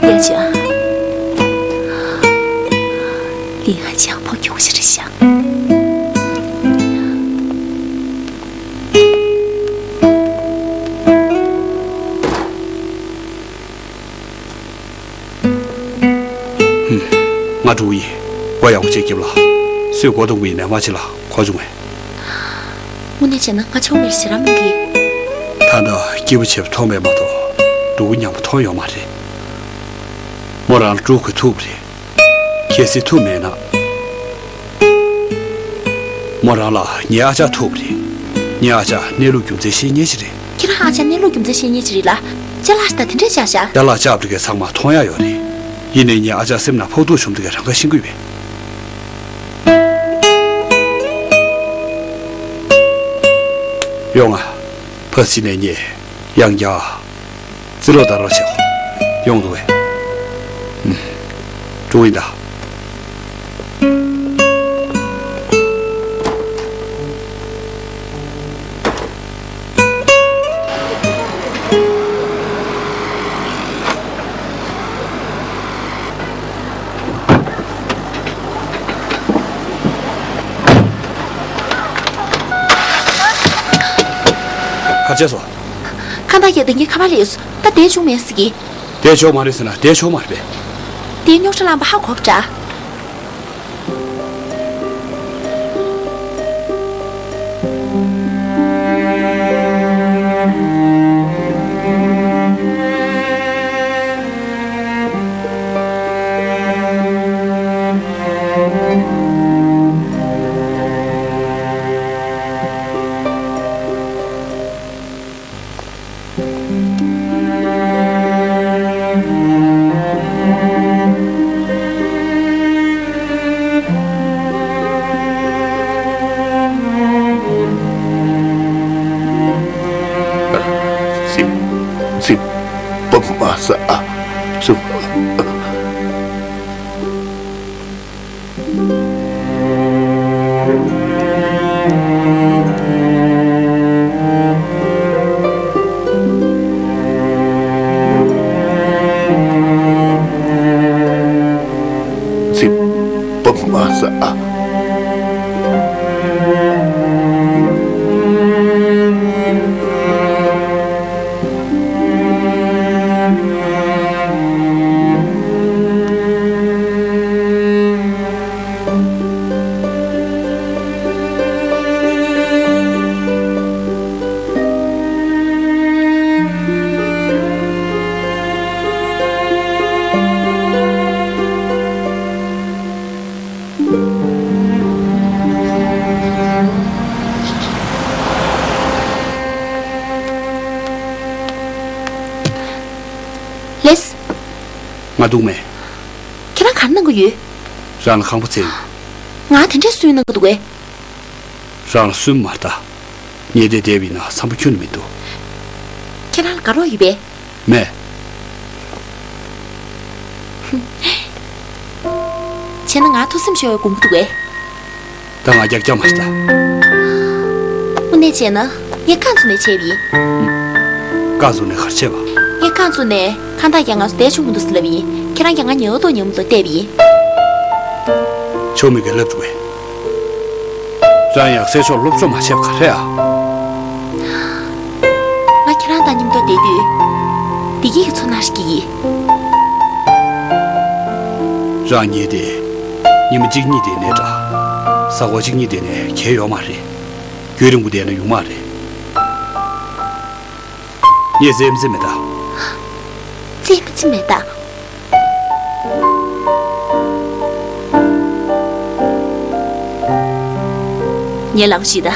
ཡ་ཅག་ལིན་ཧ་ཅང་ཕོ་གྱོང་ཞིག་རེད་ཤག་ང་འགྲོ་གི་ཡིན། བ་ཡག་པོ་ཅིག་རྒྱབ་ལ། སུས་མགོ་རྡུང་གི་ཡིན་ནའི་མ་བྱེད་ལ་གོ་བྱུང་ངས། དངོས་གནས་བྱས་ན་ང་ཆོག་མེད་ཞེ་དྲག་མི་འདུག་ད་ལྟ་སྐྱིད་པོ་བྱས་པ་མཐོང་བས་མ་གཏོགས་སྡུག་པོ་མཉམ་པོ་མཐོང་ཡོད་མ་རེད། མོ་རང་ལ་སྤྲུལ་སྐུ་ཐུག་པ་རེད། གལ་སྲིད་ཐུག་མེད་ན། མོ་རང་ལ་ངའི་ཨ་ཅག་ཐུག་པ་རེད། ངའི་ཨ་ཅག་གནས་ལུགས་རྒྱུ་མཚན་ཤེས་མཁན་ཞིག་རེད། ཁྱེད་རང་ཨ་ཅག་གནས་ལུགས་རྒྱུ་མཚན་ཤེས་མཁན་ཞིག་རེད་ལ། ཅ་ལག་ཞིག་དང་དེ་འདྲས་བཞག་བཞག་ཅ་ལག་བཅག་པ་དེ་གའི་ཚང་མ་མཐོང་ཡ་ཡོད་རེད། ཡིན་ནའི་ངའི་ཨ་ཅག་སེམས་ནང་ཕོག་ཐུག་བྱུང་དེ་གའི་རང་དགའ་ཤེས་ཀྱི་ཡོད་པས། ཡོང་ང་། ཕ་སི་ནས་ཉེ། ཡང་རྒྱ། རྩིས་ལོ་ད་རོགས་བྱེད། ཡོང་འདུག་བས། ཨུམ། འགྲོ་ཡིན་ད། ག་བྱས་སོང་། ཁ་མདའ་ཡ་དེ་ངའི་ཁ་པར་ལས་སུ་ད་བསྡད་བྱུང་མེད་ཟེར་གི། བསྡད་ཆོག་མ་རེད་ཟེར་ན་བསྡད་ཆོག་མ་རེད་པས། དེའི་རྙོག་དྲ་ལངས་པ་ཧ་གོ་བ་འདྲ། ཙི། ཙི། པ་མ་ས་ཨ། ཙི། ཙི། པ་མ་ས་ཨ། ལེས། ང་སྡུག་མེད། ཁྱེད་རང་ག་རེ་གནང་གི་ཡོད། རང་ལ་ཁང་པ་བཙལ་ཡོད། ང་དེ་འདྲས་སུན་གནང་གི་འདུག་གས། རང་ལ་སུན་མ་ལྟ། ཉལ་བསྡད་བསྡད་པ་ཡིན་ན་བསམ་པ་ཁྱོན་ནས་མི་འདུག་ཁྱེད་རང་ལ་དགའ་རོགས་ཡོད་པས། མེད། བྱས་ན་ང་ཐུགས་སེམས་ཤོར་བའི་དགོངས་པ་འདུག་གས། ད་ང་རྒྱག་རྒྱག་མ་ཤི་ད། དངོས་གནས་བྱས་ན་ངས་རྐང་བཙུགས་ནས་བྱས་པ་ཡིན། རྐང་བཙུགས་ནས་ག་རེ་བྱས་པ། ངས་རྐང་བཙུགས་ནས་ཁ་མདའ་ཡ་ང་ཚོ་བསྡད་ཆོག་མི་འདུག་ཟེར་ལབ་པ་ཡིན། ཁྱེད་རང་ཀྱང་ང་ཉལ་ཏོག་ཉལ་མི་ཏོག་བལྟས་པ་ཡིན། ཆོག་མི་གི་ལབ་འདུག་གས། རང་ཡང་སེ་ཕྱོགས་སློབ་སྦྱོང་མ་བྱས་པ་ག་རེ་ཨ། ང་ཁྱེད་རང་དང་མཉམ་དུ་བསྡད་དུས་བདེ་སྐྱིད་ཀྱི་ཚོར་སྣང་ཞིག་སྐྱེ་གི། རང་ཉལ་ཏེ། ཉི་མ་གཅིག་གཉིས་བསྡད་ནའི་འདྲ། གཟའ་འཁོར་གཅིག་གཉིས་བསྡད་ནའི་གལ་ཡོད་མ་རེད། རྒྱུན་རིང་པོ་བསྡད་ན་ཡོང་མ་རེད། ངས་རྩེད་མོ་རྩེ་མེད་ད། རྩེད་མོ་རྩེ་མེད་ད། ངས་ལབ་ཞུས་ད།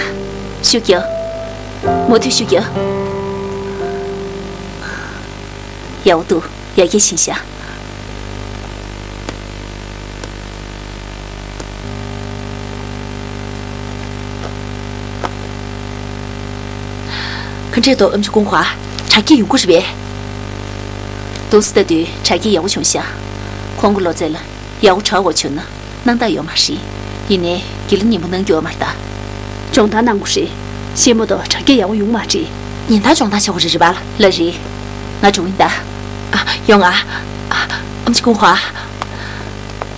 ཤུགས་རྒྱག་མུ་མཐུད་ཤུགས་རྒྱག་ཡག་པོ་འདུག་ཡར་རྒྱས་ཕྱིན་ཤག་ག་འདྲས་འདུག་ཨེམ་ཆི་ཀུང་ཧྭ། དྲག་སྐྱེད་ཡོང་གི་རེད་པས། ཏུང་སི་ལྟ་དུས་དྲག་སྐྱེད་ཡག་པོ་བྱུང་ཤག་ཁོང་གི་ལོ་ཚད་ལ་ཡག་པོ་དྲག་དགོས་བྱུང་ན་སྣང་དག་ཡོད་མ་རེད། ཡིན་ནའི་དགེ་ལེགས་མཉེས་པོ་གནང་རྒྱུ་ཡོད་མ་རེད་ད། སྦྱོང་བརྡར་གནང་དགོས་རེད། ཤེས་མ་གཏོགས་དྲ་རྒྱ་ཡག་པོ་ཡོང་མ་རེད། ཉིན་ལྟར་སྦྱོང་བརྡར་བྱེད་དགོས་རེད་རེད་པ། ལགས་རེད། ང་འགྲོ་གི་ཡིན་ད། ཨ། ཡོང་ང་། ཨ། ཨམ་ཆི་ཀུང་ཧྭ།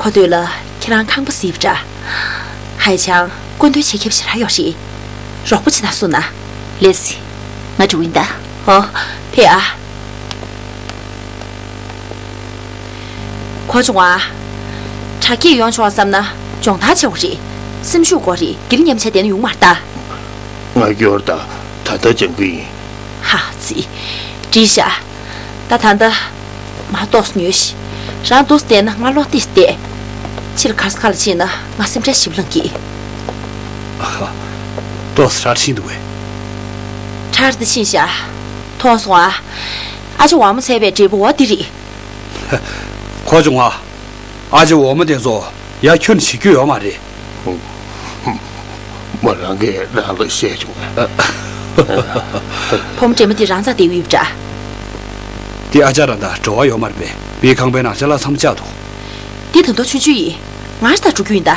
གོ་ཐོས་ལ་ཁྱེད་རང་ཁང་པ་གཟིགས་པ་འདྲ། ཧའེ་ཆང་སྐུ་མདུན་ཆེད་ཁེབས་ཞེ་དྲག་ཡོད་རེད། རོགས་པ་ཅིག་དང་གསུངས་ན། ལགས་སེ། ང་འགྲོ་གི་ཡིན་ད། ཨོ། ཕེབས་ཨ། གོ་བྱུང་ཨ། དྲག་སྐྱེད་ཡོང་ཆོག་བསམ་ན་སྦྱོང་བརྡར་བྱེད་དགོས་རེད། སེམས་ཤུགས་དགོས་རེད། དགེ་ལེགས་མཉམ་ཆ་བསྡད་ན་ཡོང་མ་རེད་ད། ང་སྐྱོར་ད། ད་ལྟ་སྦྱང་གི་ཡིན། ཧ་ཙི། འགྲིག་ཤག་ད་ད་ལྟ་མར་ཏོག་ཙམ་ཉོས་ཤིག་རང་འདུག་བསྡད་ན་ང་བློ་གཏད་བསྡད། ཕྱིར་གར་ས་ཁ་ལ་ཕྱིན་ན་ང་སེམས་ཁྲལ་ཞེ་པོ་ལངས་ཀྱི། ཨ་ཧ། ཏོག་ཙམ་ཧྲ་ཕྱིན་འདུག་གས། ཁྲར་དུ་ཕྱིན་ཤག་མཐོང་སོང་ཨ། ཨ་ཅེ་འོག་མ་འཚོལ་བའི་འབྲས་བུ་འོ་འདི་རེད། གོ་བྱུང་ཨ། ཨ་ཅེ་འོག་མ་དེ་ཚོ་ཡ་ཁྱོན་ནས་བྱེད་རྒྱུ་ཡོད་མ་རེད། མོ་རང་གིས་རང་ལ་བཤད་བྱུང་། བུ་མོ་བགྲེས་མ་དེ་རང་རྩ་དེ་ཡོད་པ་འདྲ། དེ་ཨ་ཅག་རང་དང་འབྲེལ་བ་ཡོད་མ་རེད་པས། མིའི་ཁང་པའི་ནང་ཅ་ལག་ཚང་མ་བཅག་འདུག་འདི་ད་དུང་ཆུང་ཆུང་ཡིན། ང་ད་འགྲོ་རྒྱུ་ཡིན་ད།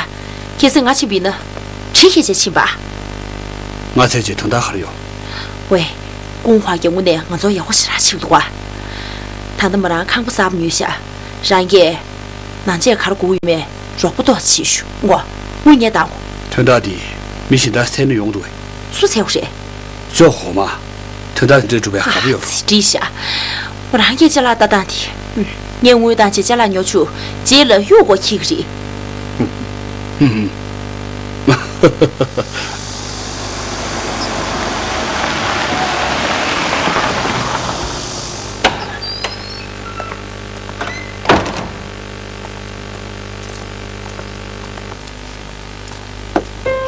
ཁ་སང་ང་ཕྱིན་པ་ཡིན་ན། གྲི་འཁྱེར་བྱས་ཕྱིན་པ། ང་ཚེ་གཅིག་དོན་དག་ག་རེ་ཡོད། ཝེ། ཀུང་ཧྭ་གིས་དངོས་གནས་ང་ཚོར་ཡག་པོ་ཞེ་དྲག་བྱེད་ཀྱི་འདུག་ག་ད་ལྟ་མོ་རང་ཁང་པ་གསར་པ་ཉོས་ཤག་རང་གིས་ནང་ཆས་ག་རེ་དགོས་ཀྱི་ཡོད་མེད་རོགས་པ་ཏོག་ཙམ་བྱེད་ཤོག་མགོ་དངུལ་ངས་བཏང་གོ། དོན་དག་འདི་མི་གཞན་དག་འཚོལ་ན་ཡོང་འདུག་གས། སུ་འཚོལ་དགོས་རེད། ཅོ་ཧོ་མ། དོན་དག་འདི་འདྲ་སྒྲུབ་པའི་ག་རེ་ཡོད། ཨ་ཙི། འགྲིག་ཤག་མོ་རང་གིས་ཅ་ལག་ལྟ་སྟངས་དེ། ངས་དངུལ་བཏང་བྱས་ཅ་ལག་ཉོ་བཅུག་རྗེས་ལ་གཡུག་སྒོ་འཁྱེར་གྱི་རེད།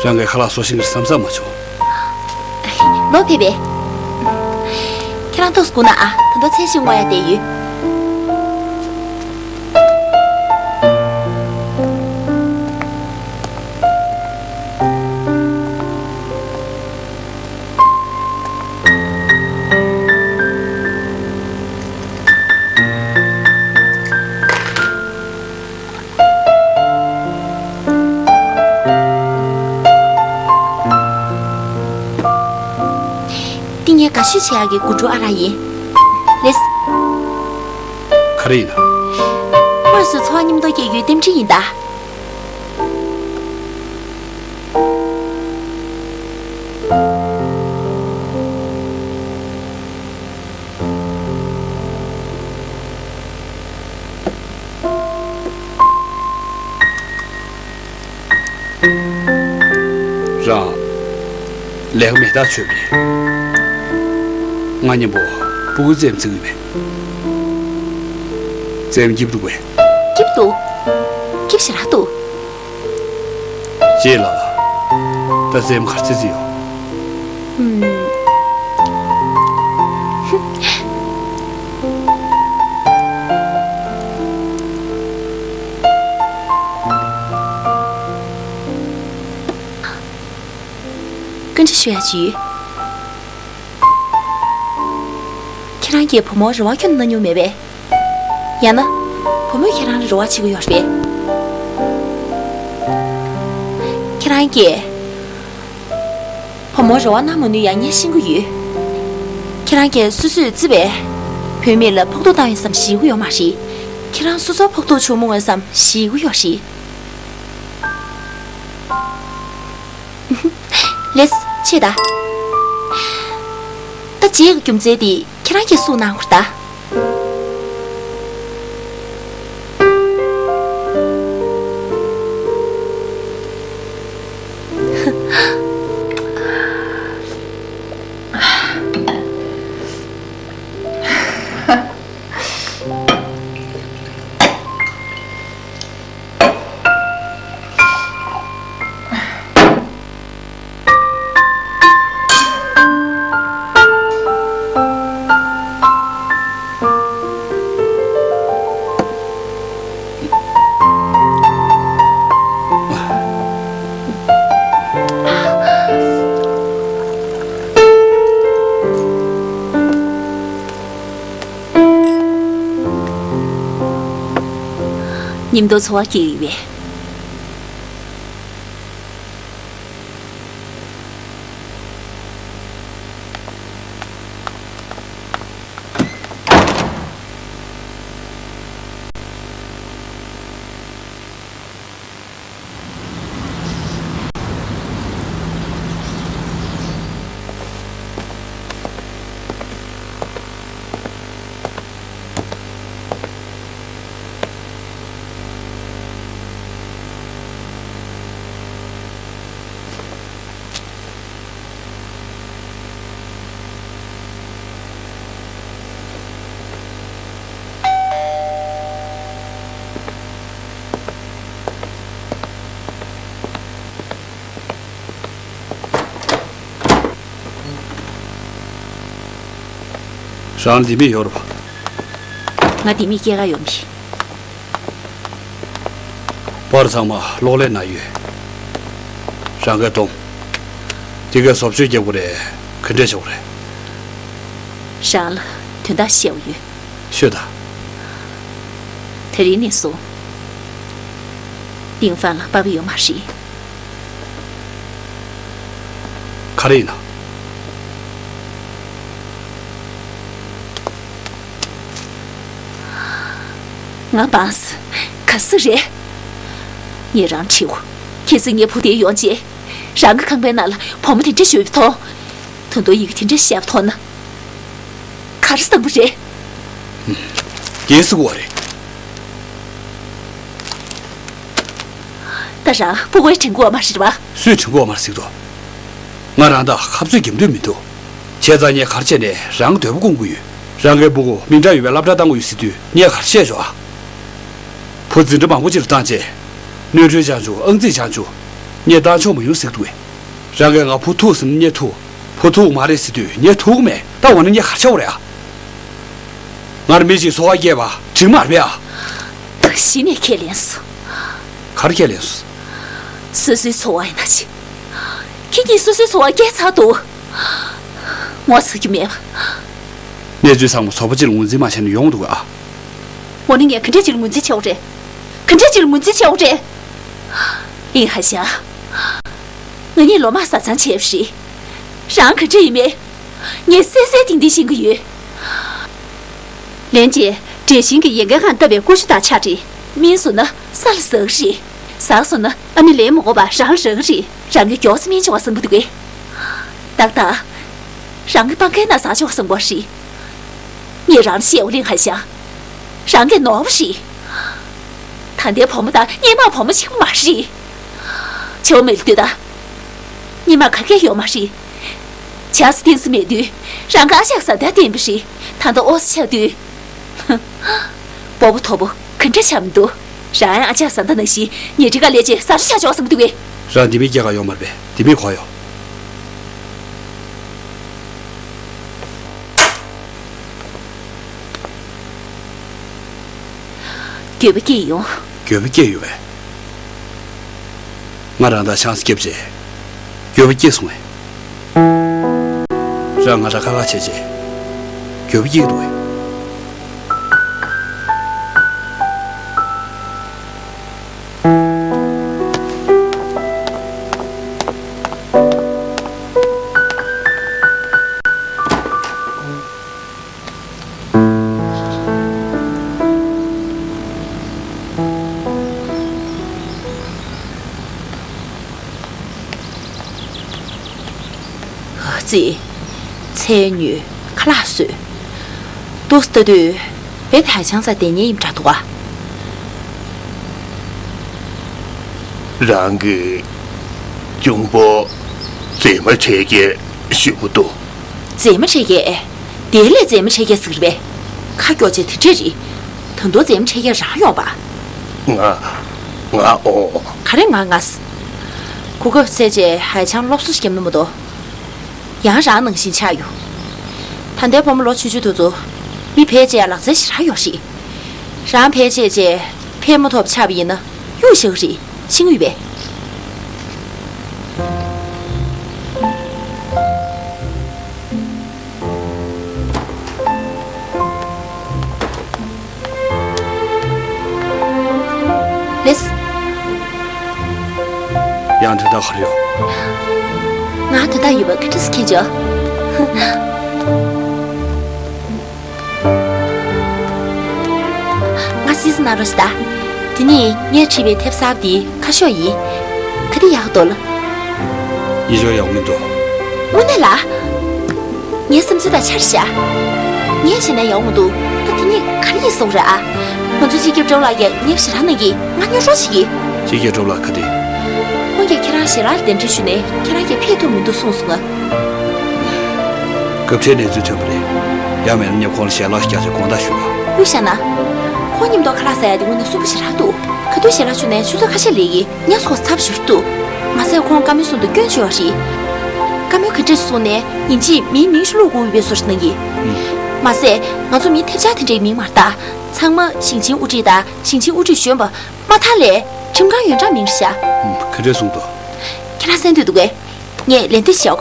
རང་གིས་ཁ་ལག་བཟོ་ཤེས་ཀྱི་བསམ་བསམ་མ་བྱུང་། ལོ་ཕེབས་པས། ཁྱེད་རང་ཏོག་ཙམ་སྒུག་ན་ཨ། ད་ལྟ་ཚལ་ཞིག་བརྔོ་ཡ་བསྡད་ཡོད། འདི་ངས་དགའ་ཤོས་བྱེད་ཡག་གི་དགུན་ཕྲུག་ཨ་རག་ཡིན། ལེས། ག་རེ་ཡིན་ན། དངོས་སུ་འཚོ་བ་མཉམ་དུ་སྐྱེལ་རྒྱུའི་རྟེན་འབྲེལ་ཡིན་ད། རང་། ལས་ཀ་མེད་ཐག་ཆོད་པས། ང་མཉམ་པོ་སྤུ་གུ་རྩེད་མོ་རྩེ་གི་ཡོད་པས། རྩེད་མོ་སྐྱིད་པོ་འདུག་པས། སྐྱིད་པོ་འདུག་སྐྱིད་པོ་ཞེ་དྲག་འདུག་རྗེས་ལ། ད་རྩེད་མོ་ག་རེ་རྩེ་རྩིས་ཡོད། ཧུམ། སྐུ་མཁྱེན་ཞུ་ཡ་ཅིག་ཡོད། ཁྱེད་རང་གིས་བུ་མོར་རེ་བ་ཁྱོན་གནང་མྱོང་མེད་པས། ཡང་ན། བུ་མོས་ཁྱེད་རང་ལ་རེ་བ་བྱེད་ཀྱི་ཡོད་རེད་པས། ཁྱེད་རང་གིས་བུ་མོར་རེ་བ་གནང་མ་ནུས་ཡ་ངས་ཤེས་ཀྱི་ཡོད། ཁྱེད་རང་གིས་སོ་སོས་བརྩིས་པའི་བུད་མེད་ལ་ཕོག་ཐུག་བཏང་ཡོད་བསམ་ཞེད་ཀྱི་ཡོད་མ་རེད། ཁྱེད་རང་སོ་སོར་ཕོག་ཐུག་བྱུང་མི་འོས་བསམ་ཞེད་ཀྱི་ཡོད་རེད། ལེས། ཆེ་ད། ད་རྗེས་ཀྱི་རྒྱུ་མཚན་དེ་ཁྱེད་རང་གིས་གསུངས་གནང་དགོས་ད། མཉམ་དུ་འཚོ་བ་སྐྱེལ་ཡོད་པས། རང་ལྡེ་མིག་ཡོད་རེད་པ། ང་ལྡེ་མིག་སྐྱེལ་ག་ཡོང་མི་ཤེས། པར་ཚང་མ་གློག་ཀླད་ནང་ཡོད། རང་གིས་བསྡོམས། དེ་གས་བཟོ་བཅོས་རྒྱག་དགོས་རེད། ག་འདྲས་བྱེད་དགོས་རེད། རང་ལ་དོན་དག་བཤད་དགོས་ཡོད། ཤོད་དང་། དེ་རིང་ནས་བཟུང་ཏིང་ཧྥང་ལ་པ་ཕ་ཡོད་མ་རེད། ག་རེ་ཡིན་ནམ། ང་སྤངས། ག་སུ་རེད། ངས་རང་དྲིའོ། ཁྱེད་ཚོས་ངའི་བུ་དེ་ཡོང་རྗེས། རང་གི་ཁང་པའི་ནང་ལ་བུ་མོ་དེ་འདྲ་ཞིག་ཡོད་པ་མཐོང་། ད་དུང་ཡི་གེ་དེ་འདྲ་བཞག་པ་མཐོང་ན། ག་རེ་བསམ་གྱི་རེད། རྒྱལ་སྲིད་དགོས་རེད། ད་རང་སྤུ་གུ་དྲན་གྱི་ཡོད་མ་རེད་པ། སུས་དྲན་གྱི་ཡོད་མ་རེད་ཟེར་གྱི་འདུག་ང་རང་དང་ཁ་རྩོད་རྒྱབ་འདོད་མི་འདུག་བྱས་ཙང་ངས་ག་རེ་བྱས་ནས་རང་གི་འདོད་པ་སྐོང་གི་ཡོད། རང་གི་སྤུ་གུ་མི་འདྲ་བའི་སློབ་གྲྭ་བཏང་གི་ཡོད་ཟེར་དུས་ངས་ག་རེ་བཤད་ཆོག་ཨ། བུ་འཛིན་གྲྭ་མང་པོ་ཅིག་ལ་བཏང་རྗེས། ནོར་འཁྲུལ་བྱུང་བྱུང་ཨང་རྩིས་བྱུང་བྱུང་། ངས་བཏང་ཆོག་མ་ཡོང་ཟེར་གྱི་འདུག་གས། རང་གིས་ང་བུ་ཐུག་ཟེར་ན་ངས་ཐུག་བུ་ཐུག་མ་རེད་ཟེར་དུས་ངས་ཐུག་གི་མེད། ད་འོ་ན་ངས་ག་རེ་བྱེད་དགོས་རེད་ཨ། ངར་མི་ཞིག་འཚོ་བ་སྐྱེལ་བ་འགྲིག་མ་རེད་པས་ཨ། གཞི་ནས་ཁས་ལེན་སོང་། ག་རེ་ཁས་ལེན་སོང་། སོ་སོའི་འཚོ་བ་ཡིན་ན་ཅི། ཁྱེད་ཀྱིས་སོ་སོའི་འཚོ་བ་སྐྱེལ་ཚར་འདུག་ངོ་ཚ་རྒྱུ་མེད་པ། གནས་ཚུལ་ཚང་མ་ཚོགས་པ་གཅིག་ལ་ངོས་འཛིན་མ་བྱས་ན་ཡོང་འདུག་གས་ཨ། འོ་ན་ངས་ག་འདྲས་ཅིག་ལ་ངོས་འཛིན་བྱེད་དགོས་རེད། ག་འདྲས་ཅིག་ལ་ངོས་འཛིན་བྱེད་དགོས་རེད། ཨིན་ཧ་ཤང་། ང་གཉིས་ལོ་མང་བཟའ་ཚང་བྱས་པ་རེད། རང་ག་འདྲས་ཡིན་མིན། ངས་གསལ་གསལ་ཐིང་ཐིང་ཤེས་ཀྱི་ཡོད། ལན་གཅིག་འགྲེལ་བཤད་ཀྱི་ཡལ་ག་སྒང་བཏབ་པའི་ཀུ་ཤུ་དང་ཆ་འདྲ། སྨིན་སོང་ན་ས་ལ་ཟག་གི་རེད། ཟག་སོང་ན་ཨ་ནེ་ལན་མི་དགོས་པར་རང་ལ་རག་གི་རེད། རང་གིས་མགྱོགས་སེ་སྨིན་ཆོག་པ་བསམ་གྱི་འདུག་གས། ཏག་ཏག་རང་གི་པང་ཁའི་ནང་ཟག་ཆོག་པ་བསམ་གྱི་རེད། ངས་རང་ལ་བཤད་པ་ལན་ཧ་ཤང་། རང་གིས་ནོར་བ་རེད། ད་ལྟའི་བུ་མོ་དང་སྔོན་མའི་བུ་མོ་གཅིག་པ་མ་རེད། ཆེ་བ་མེད་ལ་ལྟོས་དང་། སྔོན་མ་ག་གེ་ཡོད་མ་རེད། ཆགས་སུ་བསྟན་ས་མེད་དུས་རང་གི་ཨ་ཅག་བཟའ་ཟླ་བསྟེན་པ་རེད། ད་ལྟ་ཨོ་ཙི་ཆགས་དུས། སྤོ་བོ་མཐོ་པོ་ག་འདྲ་ཆགས་མི་འདུག་རང་ཡང་ཨ་ཅག་བཟའ་ཟླ་ནང་བཞིན་ཉལ་ཁྲི་ཁ་ལས་བྱས་བཟའ་ཚོ་ཆགས་ཆོག་བསམ་གྱི་འདུག་གས། རང་ལྡེ་མིག་སྐྱེལ་ག་ཡོང་མ་རེད་པས། ལྡེ་མིག་གོན་ཡོང་། འགྱོད་པ་སྐྱེས་ཡོང་། འགྱོད་པ་སྐྱེས་ཡོད་པས། ང་རང་དང་ཆང་ས་བརྒྱབ་རྗེས། འགྱོད་པ་སྐྱེས་སོང་ངས། རང་ང་དང་ཁ་ཁ་བྱས་རྗེས། འགྱོད་པ་སྐྱེས་འདུག་གས། ཨ་ཙི། ཚལ་ཉོས། ཁ་ལག་བཟོས། ཏོག་ཙམ་ལྟ་དུས། བེ་ཐའི་ཆང་ས་དེ་ཉེ་ཡིན་འདྲ་འདུག་ཨ། རང་གི་གཅུང་པོ་མཛེས་མ་འཕྲད་མཁན་ཞེ་པོ་འདུག་མཛེས་མ་འཕྲད་མཁན། དེ་ལས་མཛེས་མ་འཕྲད་མཁན་ཟེར་གི་རེད་པས། ཁ་སྐྱོ་བྱས་དེ་འདྲས་རེད། ད་དུང་མཛེས་མ་འཕྲད་མཁན་རང་ཡོང་པ། ང་། ང་ཨོ། ག་རེ་ང་ང་ཟེར། གོ་སྐབས་བཙལ་བྱས་ཧའེ་ཆང་སློབ་གསོ་ཞིག་བརྒྱབ་ན་མ་གཏོགས། ཡང་རང་ནང་བཞིན་ཆགས་ཡོད། ད་ལྟའི་བུ་མོ་ལོ་ཆུང་ཆུང་དེ་ཚོ། མི་ཕལ་ཆེར་ལག་རྩལ་ཞེ་དྲག་ཡོད་རེད། རང་ཕལ་ཆེར་ཆེ། ཕན་མ་ཐོགས་ཆགས་པ་ཡིན་ན། གཡུག་བཞག་གི་རེད། ཤེས་ཀྱི་ཡོད་པས། ལེས། ཡང་དོན་དག་ག་རེ་ཡོད། ང་དོན་དག་ཡོད་པ་ག་འདྲ་སེ་མཁྱེན་བྱུང་། ང་སི་སི་ན་རོ་ཤི་ད། དེ་ནི་ངས་བྲིས་པའི་དེབ་གསར་པ་དེའི་ཁ་ཤོག་ཡིན། ག་དེ་ཡག་འདུག་ལ། ཡིད་འཇོག་ཡག་མི་འདུག་དངོས་གནས་ལ། ངའི་བསམ་ཚུལ་དང་ཆ་རེ་བཞག་ངས་བྱས་ན་ཡག་མི་འདུག་ད་དེ་ཉིད་ག་རེ་ཡིན་གསུངས་རེད་ཨ། ང་ཚོ་སྤྱི་ཁྱབ་ཀྲོའུ་ལགས་ཀྱིས་ངའི་ཞེ་དྲག་གནང་གིས་ང་སྙན་སྒྲོན་ཞུ་གི། སྤྱི་ཁྱབ་ཀྲོའུ་ལགས་ག་དེ། ཁོང་གིས་ཁྱེད་རང་ཞལ་ལག་གདན་འདྲེན་ཞུས་ནས་ཁྱེད་རང་གིས་ཕེབས་ཐུབ་མི་འདུག་གསུངས་སོང་ང་། སྐབས་འཕྲལ་གནས་ཚུལ་ཐོན་པ་རེད། ཡང་མིན་ན་ངས་ཁོང་ལ་ཞལ་ལག་ཞིག་བརྒྱབ་བྱས་དགོངས་དག་ཞུ་ག་དབུས་ཤ་ན། ཁོང་མཉམ་དུ་ཁ་ལག་ཟ་ཡ་དེ་དངོས་གནས་བསུ་བ་ཞེ་དྲག་འདུག་ག་དུས་ཞལ་ལག་མཆོད་ནས་ཆུ་ཚོད་ཁ་ཤས་ལས་ཀྱི་ཉ་སོགས་ཚབ་ཞུ་འདུག་མ་ཟད་ཁོང་བཀའ་མོལ་གསུང་དུས་སྐྱོན་བརྗོད་པ་རེད། བཀའ་མོལ་ག་འདྲས་གསུངས་ནས་ཡིན་གཅིག་མིན་མིན་ཞིག་བླུག་དགོས་པའི་བཟོ་ཞིག་གནང་གི། ཨུམ། མ་ཟད། ང་ཚོ་མི་ཐེབས་ཆག་དེ་འདྲའི་མིང་མ་རེད་ད། ཚང་མ་ཞིང་ཆེན་དབུ་ཁྲིད་དང་ཞིང་ཆེན་དབུ་ཁྲིད་གཞོན་པ་མ་མཐའ་ལས་ཁྲིམས་ཁང་ཡོན་ཀྲང་མིང་རེད་ཤག་ཧུམ། ག་འདྲས་གསུངས་འདུག་ཁྱེད་རང་གསན་འདོད་འདུག་གས། ངས་ལན་འདེབས་ཞུ།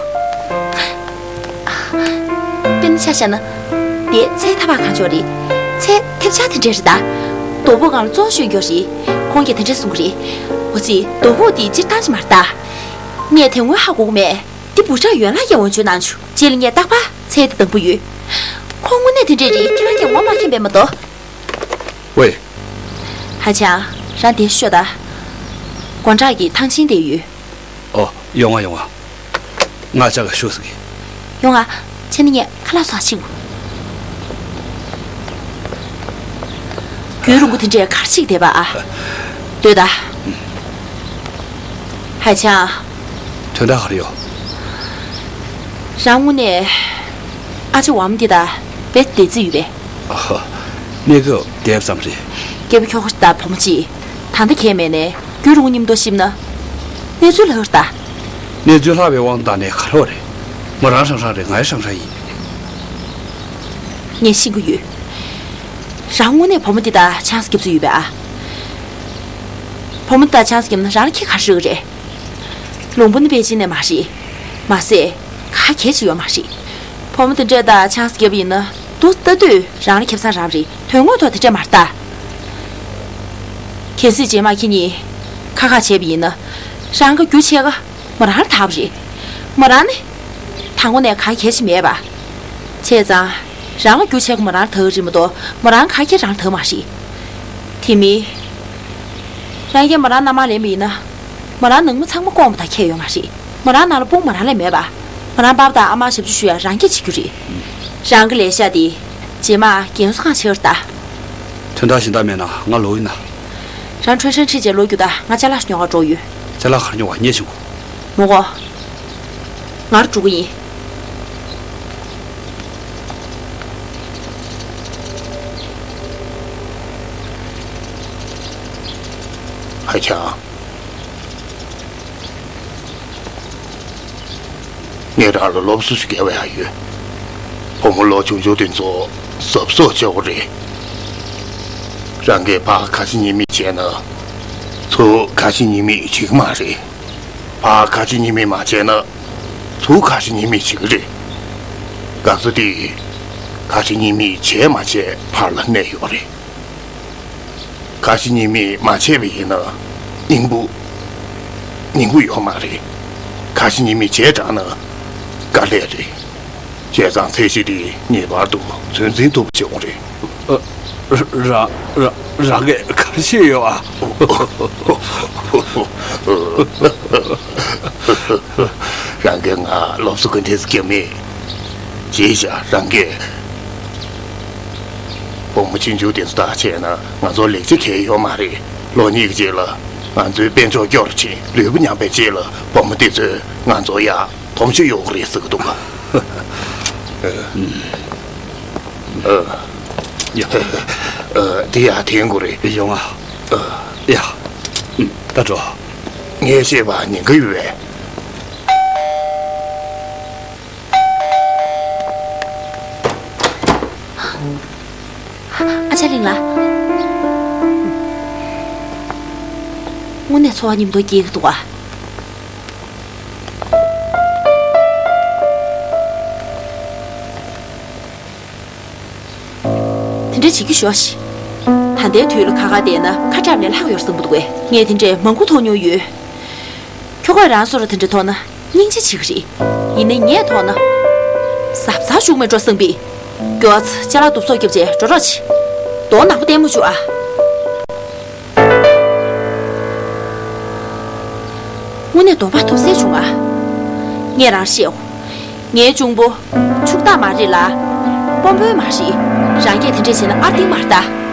དཔེར་ན་ཆ་བཞག་ན། དེ་ཚལ་ཐབ་པ་གང་ཆོག་རེད། ཚལ་ཐེབས་ཆག་དེ་འདྲས་རེད་ད། རྡོ་ཕུང་སྒང་ལ་བཙོང་ཤོད་མཁན་རེད། ཁོང་གིས་དེ་འདྲས་གསུང་གི་རེད། འོ་ཙི། རྡོ་ཕུང་དེ་སྤྱིར་བཏང་ཅིག་མ་རེད་ད། ངས་དེ་སྔོན་ཧ་གོ་གི་མེད། འདི་འབུ་ཁྲག་ཡོན་ལགས་ཀྱིས་འོས་སྦྱོར་གནང་བྱུང་། རྗེས་ལ་ངས་རྟག་པར་ཚལ་དེ་འདང་པོ་ཡོད། ཁོང་དངོས་གནས་དེ་འདྲས་རེད། ཁྱེད་རང་གིས་ངོ་མ་མཁྱེན་པས་མ་གཏོགས། ཝེ། ཧ་ཅང་། རང་དེར་ཤོག་ད། དགོང་དྲག་གི་ཐང་ཆེན་དེར་ཡོད། ཨོ། ཡོང་ང་ཡོང་ང་། ང་ཅག་ག་ཤོག་ཟེར་གི། ཡོང་ང་། ཕྱིན་ནས་ངས་ཁ་ལག་བཟོ་ཕྱིན། རྒྱུན་རིང་པོ་དེ་འདྲས་ག་རེ་བྱེད་ཀྱི་བསྡད་པ་ཨ། སྡོད་ད། ཧ་ཅང་། དོན་དག་ག་རེ་ཡོད། རང་དངོས་གནས་ཨ་ཅེ་འོག་མ་འདི་དང་དཔེ་བདེ་རྩིས་ཡོད་པས། ཨ་ཧ། གནས་སྐབས་བསྡད་ཙམ་རེད། སྐྱེས་པ་ཁྱོ་ག་དང་བུ་མོ་གཅིག་ད་ལྟ་གས་མེད་ནས་རྒྱུན་རིང་པོ་མཉམ་དུ་གཤིབ་ན། གནས་ཚུལ་ལྷག་རེད་ད། གནས་ཚུལ་ལྷག་པའི་དབང་དུ་བཏང་ནས་ག་རེ་ཡོད་རེད། མོ་རང་རང་རང་རེད། ང་ཡང་རང་རང་ཡིན། ངས་ཤེས་ཀྱི་ཡོད། རང་དངོས་གནས་བུ་མོ་འདི་དང་ཆང་ས་རྒྱབ་རྩིས་ཡོད་པས་ཨ། བུ་མོ་འདི་དང་ཆང་ས་རྒྱབ་ན་རང་ལ་ཁེ་ག་རེ་རག་གི་རེད། ལུང་པ་ནི་པེ་ཅིན་ནས་མ་རེད། མ་ཟད། ག་གལ་ཆེ་ཡོད་མ་རེད། བུ་མོ་དེ་འདྲས་དང་ཆང་ས་རྒྱབ་པ་ཡིན་ན་འདུག་ལྟ་དུས་རང་ལ་ཁེ་བཟང་རག་པ་རེད། དོན་དངོས་ཐོག་དེ་འདྲས་མ་རེད་ད། གལ་སྲིད་རྗེས་མ་ཁྱེད་གཉིས་ཁ་ཁ་བྱས་པ་ཡིན་ན། རང་གི་རྒྱུ་ཕྱེད་ཀ་མོ་རང་ལ་བདག་པ་རེད། མོ་རང་ནི། དང་པོ་ནས་ག་གལ་ཆེ་མེད་པ། བྱས་ཙང་། རང་གི་རྒྱུ་ཕྱེད་ཀ་མོ་རང་ལ་བདག་གི་རེད་མ་གཏོགས་མོ་རང་ག་གེ་རང་ལ་བདག་མ་རེད། དེ་མིན། རང་གིས་མོ་རང་མནའ་མར་ལེན་པ་ཡིན་ན། མོ་རང་ནང་མི་ཚང་མ་སྐོང་བ་དང་ཁྱད་ཡོད་མ་རེད། མོ་རང་ནང་ལ་དཔུང་མོ་རང་ལས་མེད་པ། མོ་རང་པཱ་ཕ་དང་ཨ་མར་ཞབས་ཕྱི་ཞུ་ཡ་རང་གིས་བྱེད་རྒྱུ་རེད། རང་གི་ལས་ཤག་དེ། རྗེས་མ་རྒན་གསོ་ཁང་ཕྱེ་བར་གདའ། དོན་དག་གཞན་དག་མེད་ན་ང་ལོག་ཡིན་ན། རང་ཁྲོན་ཧྲན་ཁྲིད་བྱས་ལོག་རྒྱུ་དང་ང་ཅ་ལག་ཉོ་གར་འགྲོ་ཡོད། ཅ་ལག་ག་རེ་ཉོ་བ་ངས་བྱེད་དགོས། མོ་གོ། ང་རང་འགྲོ་གི་ཡིན། ཧ་ཅང་། ངས་རང་ལ་སློབ་གསོ་ཞིག་རྒྱག་པ་ཡག་ཡོད། བུ་མོ་ལོ་ཆུང་ཆུང་དེ་ཚོ་གཟབ་གཟབ་བྱེད་དགོས་རེད། རང་གིས་ཕར་ཁ་ཞེ་གཉིས་མེད་བྱས་ན། ཚུར་ཁ་ཞེ་གཉིས་མེད་བྱེད་ཀྱི་མ་རེད། ཕར་ཁ་ཞེ་གཉིས་མེད་མ་བྱས་ན། ཚུར་ཁ་ཞེ་གཉིས་མེད་བྱེད་ཀྱི་རེད། ག་ཚོད་དེ། ཁ་ཞེ་གཉིས་མེད་བྱས་མ་བྱས་བར་ལ་གནས་ཡོད་རེད། ཁ་ཞེ་གཉིས་མེད་མ་བྱས་པ་ཡིན་ན། སྙིང་པོ། སྙིང་པོ་ཡོད་མ་རེད། ཁ་ཞེ་གཉིས་མེད་བྱས་དྲགས་ན། དཀའ་ལས་རེད། བྱས་ཙང་ཚད་གཞི་དེ་ངེས་པར་དུ་ཚོད་འཛིན་ཐུབ་པ་བྱེད་དགོས་རེད། ཨ། ར་ར་ར་རང་གིས་ག་རེ་བཤད་ཡོད་ཨ། རང་གིས་ང་སློབ་གསོ་ག་འདྲས་སེ་རྒྱབ་མེད། བྱས་ཙང་རང་གིས། བུ་མོ་ཆུང་ཆུང་དེ་ཚོ་དང་བྱས་ན་ང་ཚོ་ལེགས་ཆ་གང་ཡང་ཡོད་མ་རེད། ལོ་གཉིས་ཀྱི་རྗེས་ལ་ང་ཚོའི་དཔལ་འབྱོར་སྐྱོ་རུ་ཕྱིན། ལུས་པོ་ཉམས་པའི་རྗེས་ལ་བུ་མོ་དེ་ཚོས་ང་ཚོ་ཡར་སྡོམ་ཤུགས་ཡོད་རེད་ཟེར་གྱི་འདུག་ག། ཨ། ཡ། ཨ། དེ་ཡར་འཐེན་དགོས་རེད། ཡོང་ང་། ཨ། ཡ། ད་འགྲོ། ངས་བཤད་པ་ཉན་གྱི་ཡོད་པས། ཨ་ཅག་གླིང་ལགས། དངོས་གནས་འཚོ་བ་སྙོམས་འདོར་སྐྱེལ་གྱི་འདུག་ག། དེ་འདྲ་བྱེད་ཀྱི་ཞོག་ཤིག། ད་ལྟའི་དུས་ལ་ཁ་ཁ་བསྡད་ན་ཁ་གྲབས་ལས་ལྷག་ཡོད་བསམ་གྱི་འདུག་གས། ངས་དེ་འདྲས་མང་པོ་མཐོང་མྱོང་ཡོད། ཁྱོ་གས་རང་སོ་ར་དེ་འདྲ་མཐོང་ན་སྙིང་རྗེ་བྱེད་ཀྱི་རེད། ཡིན་ནའི་ངས་མཐོང་ན། གཟབ་གཟབ་བྱུག་མེད་འགྲོ་བསམ་པས། མགྱོགས་ཙམ་ཅ་ལག་བསྡུ་གསོག་རྒྱབ་བྱས་འགྲོ་རོགས་བྱེད། གདོང་ནག་པོ་བསྟན་མ་བཅུག་ཨ། དངོས་གནས་གདོང་པགས་ཐུབ་སེ་བྱུང་ཨ། ངས་རང་བཤད་འོ། ངའི་གཅུང་པོ། ཕྱུག་བདག་མ་རེད་ལ། དཔོན་པོའི་མ་རེད། རང་སྐད་དེ་འདྲས་བྱས་ན་ཨར་ཏིང་མ་རེད་ད།